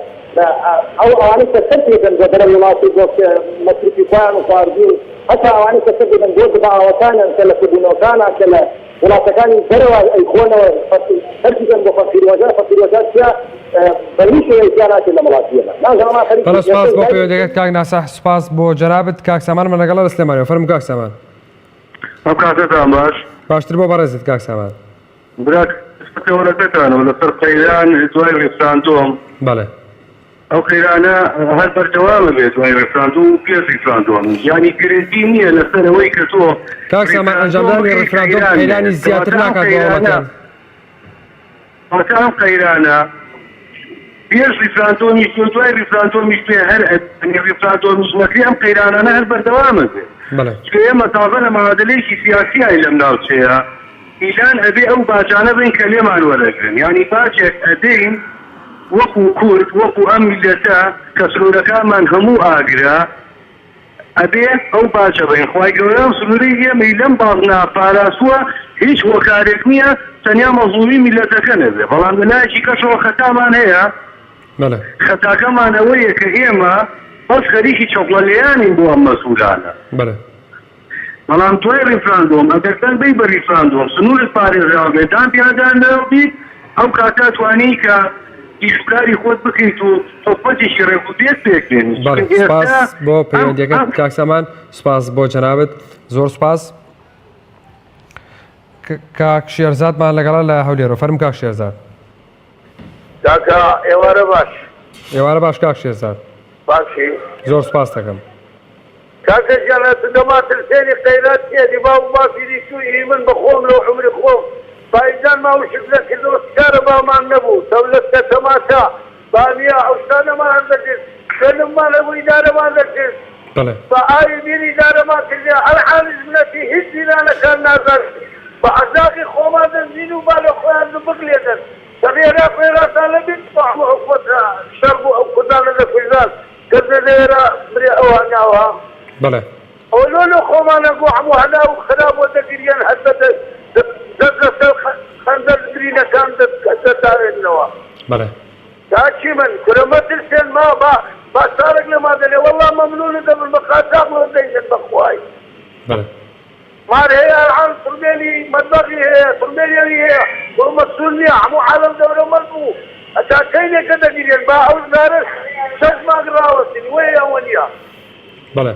P: ئەو ئەوانەی کە سەر پێکەن بۆ دەرەوەی وڵات و بۆ مەسرفی خۆیان و خواردنی و هەتا ئەوانەی کە سەر دەدەن بۆ دبە ئاوەکانیان کە لە کۆبوونەوەکانا کە لە وڵاتەکانی دەرەوە ئەیخۆنەوە سەرفی کەن بۆ فەقیروەژار فەقیروەژار تیا بە هیچ شێوەیەک تیا ناچێت لە وڵاتی ئێمە نازانم ئەمان خەریکی
A: بەڵێ سوپاس
P: ئێستا
A: بۆ
P: لای
A: پەیوەندیەکەت کاک ناسح سوپاس بۆ جەنابت کاک سامان من لەگەڵە لە سلێمانیەوە فەرموو کاک سامان.
B: ئەو کاتەتان باش.
A: باشتر بۆ بەڕێزت کاک سامان.
B: برا پێوەرەکەتانەوە لەسەر قەیران دوای ڕیفراندۆم.
A: بەڵێ.
B: ئەو قەیرانە هەر بەردەوامە بێت دوای ڕیفراندۆم و پێش ڕیفراندۆم یانی گرنگی نییە لەسەر ئەوەی کە تۆ
A: کاک سامان
B: ڕیفراندۆم
A: ئەنجامدانی
B: بکەی
A: ڕیفراندۆم
B: قەیران
A: قەیرانی
B: بێت
A: زیاتر
B: کەواتە ئەم
A: ناکات بۆ
B: قەیرانە
A: هاوڵاتیان.
B: کەواتە ئەم قەیرانە پێش ڕیفراندۆمیش بێ و دوای ڕیفراندۆمیش بێ هەر ئەگەر ڕیفراندۆمیش نەکرێ ئەم قەیرانانە هەر بەردەوامە بێ
A: بەڵێ.
B: چونکە ئێمە تازە لە معادلەیەکی سیاسیاین لەم ناوچەیە ئیلان ئەبێ ئەو باجانە بەین کە لێمان وەرەگرن یانی باجێک ئەدەین وەکو کورد وەکو ئەم میللەتە کە سنوورەکانمان هەموو ئاگرە.
Q: ئەبێ ئەو باجە بەین خوای گەورە ئەم سنوورەی ئێمەی لەم بازنە پاراستووە هیچ هۆکارێک نییە تەنیا مەزڵومی میللەتەکە نەبێ بەڵام لە لایەکی کەشەوە خەتامان هەیە خەتاکەمان ئەوەیە کە ئێمە بەس خەریکی چەپڵە لێیانین بۆ ئەم مەسئولانە. بەڵام دوای ڕیفراندۆم ئەگەر دەنگ بەی بە ڕیفراندۆم سنورت پارێزراو بێت دان پیادانراو بیت ئەو کاتە ئەتوانی کە ئیش و کاری خۆت بکەیت و حکومەتێکی ڕێک و پێک پێک بێنی
A: بەڵێ
Q: چونکە
A: سپاس
Q: ئێستا
A: بۆ
Q: ئەم
A: پەیوەندیەکەت
Q: ئەم
A: کاک سامان سپاس بۆ جەنابت زۆر سپاس کاک شێرزادمان لەگەڵە لە هەولێرەوە فەرم کاک شێرزاد.
R: کاکە ئێوارە باش.
A: ئێوارە باش کاک شێرزاد.
R: باشی؟
A: زۆر سپاست دەکەم.
R: کاکە گیان ئەتو دەما ترسێنی قەیران چیە دی باو باپیری تو ئی من بە خۆم لەو عومری خۆم بایجانمان وشک نەکردەوە کارەبامان نەبوو تەولەتکە تەماتە بامیە ئەو شتانەمان هەڵدەکرد گەنممان هەبوو ئیدارەمان دەکرد
A: بەڵێ.
R: بە ئاوی بیر ئیدارەمان کردیە ئەلعانیش منەتی هیچ جیرانەکان نازانن بە عەزاقی خۆمان دەژین و با لە خۆیان بگلێنن شەڕی عێراق و ئێرانتان لە بیر چوە هەموو حکومەتە شەڕ بوو ئەو کوردانە دەکوژران کەس لە لێرە مرێ ئەو هەناوە.
A: بەڵێ.
R: ئەوە لۆ لۆ خۆمانە گۆ هەموو هەناو خراپ وە دەگریەن هەر بە دەست لەسەر خەنجەر برینەکان دەتاوێننەوە.
A: بەڵێ.
R: کاکی من کورە مەترسێن ما با با ساڵێک لەما دەلێ وەڵا مەمنونت دەبن بە قاچاخ لۆ دەینن بەخوای.
A: بەڵێ.
R: مار هەیە ئەلعان تڕمێلی مەتبەخی هەیە تڕمێلی ئەوی هەیە بۆ مەسول نیە هەموو عالەم دەورەمەند بوو هەتا کەینێکە دەگیرێن با ئەو زارەش شەش مانگ ڕاوەستین وەیە ئەوە نیە.
A: بەڵێ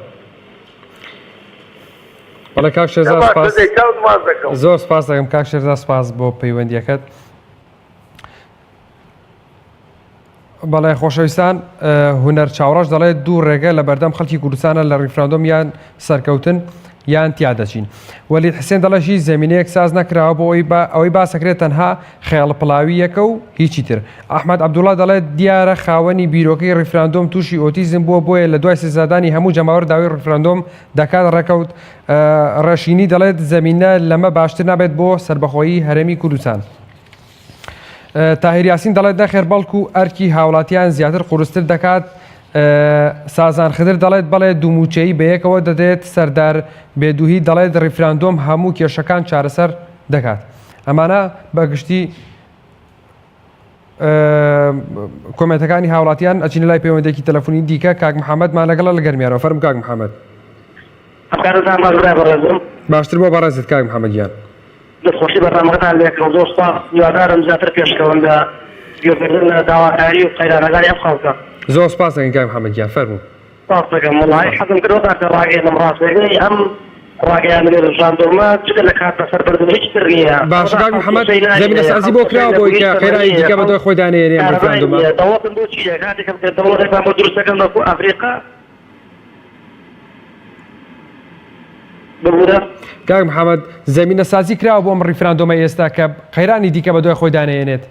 A: بەڵێ کاک شێرزاد سپاس زۆر سپاس دەکەم کاک شێرزاد سپاس بۆ پەیوەندیەکەت. بەڵێ خۆشەویستان هونەر چاوڕەش دەڵێت دوو ڕێگە لە بەردەم خەڵکی کوردستانە لە ڕیفراندۆم یان سەرکەوتن یان تیا دەچین. وەلید حسێن دەڵێت هیچ زەمینەیەک ساز نەکراوە بۆ ئەوەی بە ئەوەی باسەکرێت تەنها خەیاڵ پڵاوییەکە و هیچی تر. ئەحمەد عەبدوڵا دەڵێت دیارە خاوەنی بیرۆکەی ڕیفراندۆم تووشی ئۆتیزم بووە بۆیە لە دوای سزادانی هەموو جەماوەر داوای ڕیفراندۆم دەکات ڕێکەوت ڕێشینی دەڵێت زەمینە لەمە باشتر نابێت بۆ سەربەخۆیی هەرێمی کوردستان. تاهیر یاسین دەڵێت نەخێر بەڵکو ئەرکی هاوڵاتیان زیاتر قورستر دەکات سازان خدر دەڵێت بەڵێ دووموچەیی بەیەکەوە دەدرێت سەردار بێدوهی دەڵێت ڕیفراندۆم هەموو کێشەکان چارەسەر دەکات ئەمانە بەگشتی کۆمێنتەکانی هاوڵاتیان ئەچینە لای پەیوەندێکی تەلەفۆنی دیکە کاک محەممەدمان لەگەڵە لە گەرمیانەوە فەرم کاک محەممەد باشتر بۆ بەڕێزت کاک محەممەد گیان.
S: دەستخۆشی بەرنامەکەتان لێکەم زۆر سوپاس هیوادارم زیاتر پێشکەون لە گوێگرتن لە داواکاری و قەیرانەکانی ئەم خەڵکە.
A: زۆر سوپاس دەکەین کاک محمد گیان فەرموو.
S: سوپاس دەکەم وەڵاهی حەزم کرد وەتان پێ ڕاگەیەنم ڕاستەکەی ئەم ڕاگەیاندنەی ڕفراندۆمە جگە لە کات بەسەر بردن هیچ تر نییە
A: باشە کاک محمد زەمینە سازی بۆ کراوە بۆی کە قەیرانی دیکە بەدوای خۆیدا نەیەنێ ئەم ڕفراندۆمە؟
S: دەوڵەتم بۆ چییە کاتێکم کە دەوڵەتێکمان بۆ دروست دەکەن وەکو ئەفریقا ببورە.
A: کاک محمد زەمینە سازی کراوە بۆ ئەم ڕیفراندۆمەی ئێستا کە قەیرانی دیکە بەدوای خۆیدا نەیەنێت؟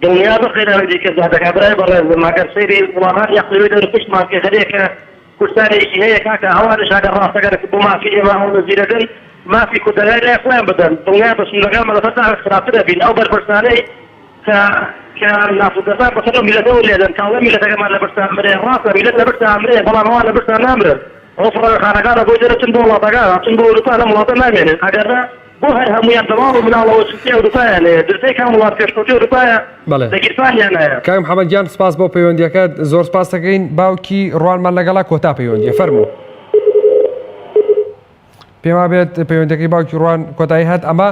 S: دڵنیابە قەیرانی دیکە زیاد دەکات برای بەڕێزم ئەگەر سەیری وڵاتانی ئەقلیمی دەوروپشتمان بکەی هەرێکە کوردستانێکی هەیە کاکە ئەوانیش ئەگەر ڕاستەگەر بۆ مافی ئێمە ئەوەندە زیرەکن مافی کوردەکانی لای خۆیان بدەن دڵنیابە سنوورەکانمان لەسەر تاقێک خراپتر ئەبین ئەو بەرپرسانەی کە کە ناسوکەسان بەسەر ئەو میللەتەوە لێدەن کە ئەڵێن میللەتەکەمان لە برسا ئەمرێ ڕاستە میللەت لە برسا ئەمرێ بەڵام ئەوان لە برسا نامرن ئەو فڕۆکەخانەکانە بۆی دەرەچن بۆ وڵاتەکان ئەچن بۆ ئەوروپا لەم وڵاتە نامێنن ئەگەر نا بۆ هەر هەموویان بە ماڵ و مناڵەوە جنسی ئەوروپایان هەیە درزەی کام وڵات پێشکەوتوی ئەوروپایە
A: بەڵێ
S: لە گیرفانیان هەیە.
A: کاک محمد گیان سپاس بۆ پەیوەندیەکەت زۆر سپاس دەکەین باوکی ڕوانمان لەگەڵە کۆتا پەیوەندیە فەرموو. پێم وابێت پەیوەندەکەی باوکی ڕوان کۆتایی هات ئەمە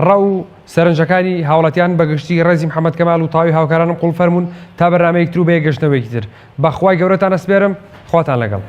A: ڕا و سەرنجەکانی هاوڵاتیان بەگشتی ڕێزی محەممەد کەمال و تاوی هاوکارانم قوڵ فەرمونون تا بەرنمەیەک تر و بەیەک گەشتنەوەیەکی تر بەخوای گەورەتان ئەسپێرم خواتان لەگەڵ.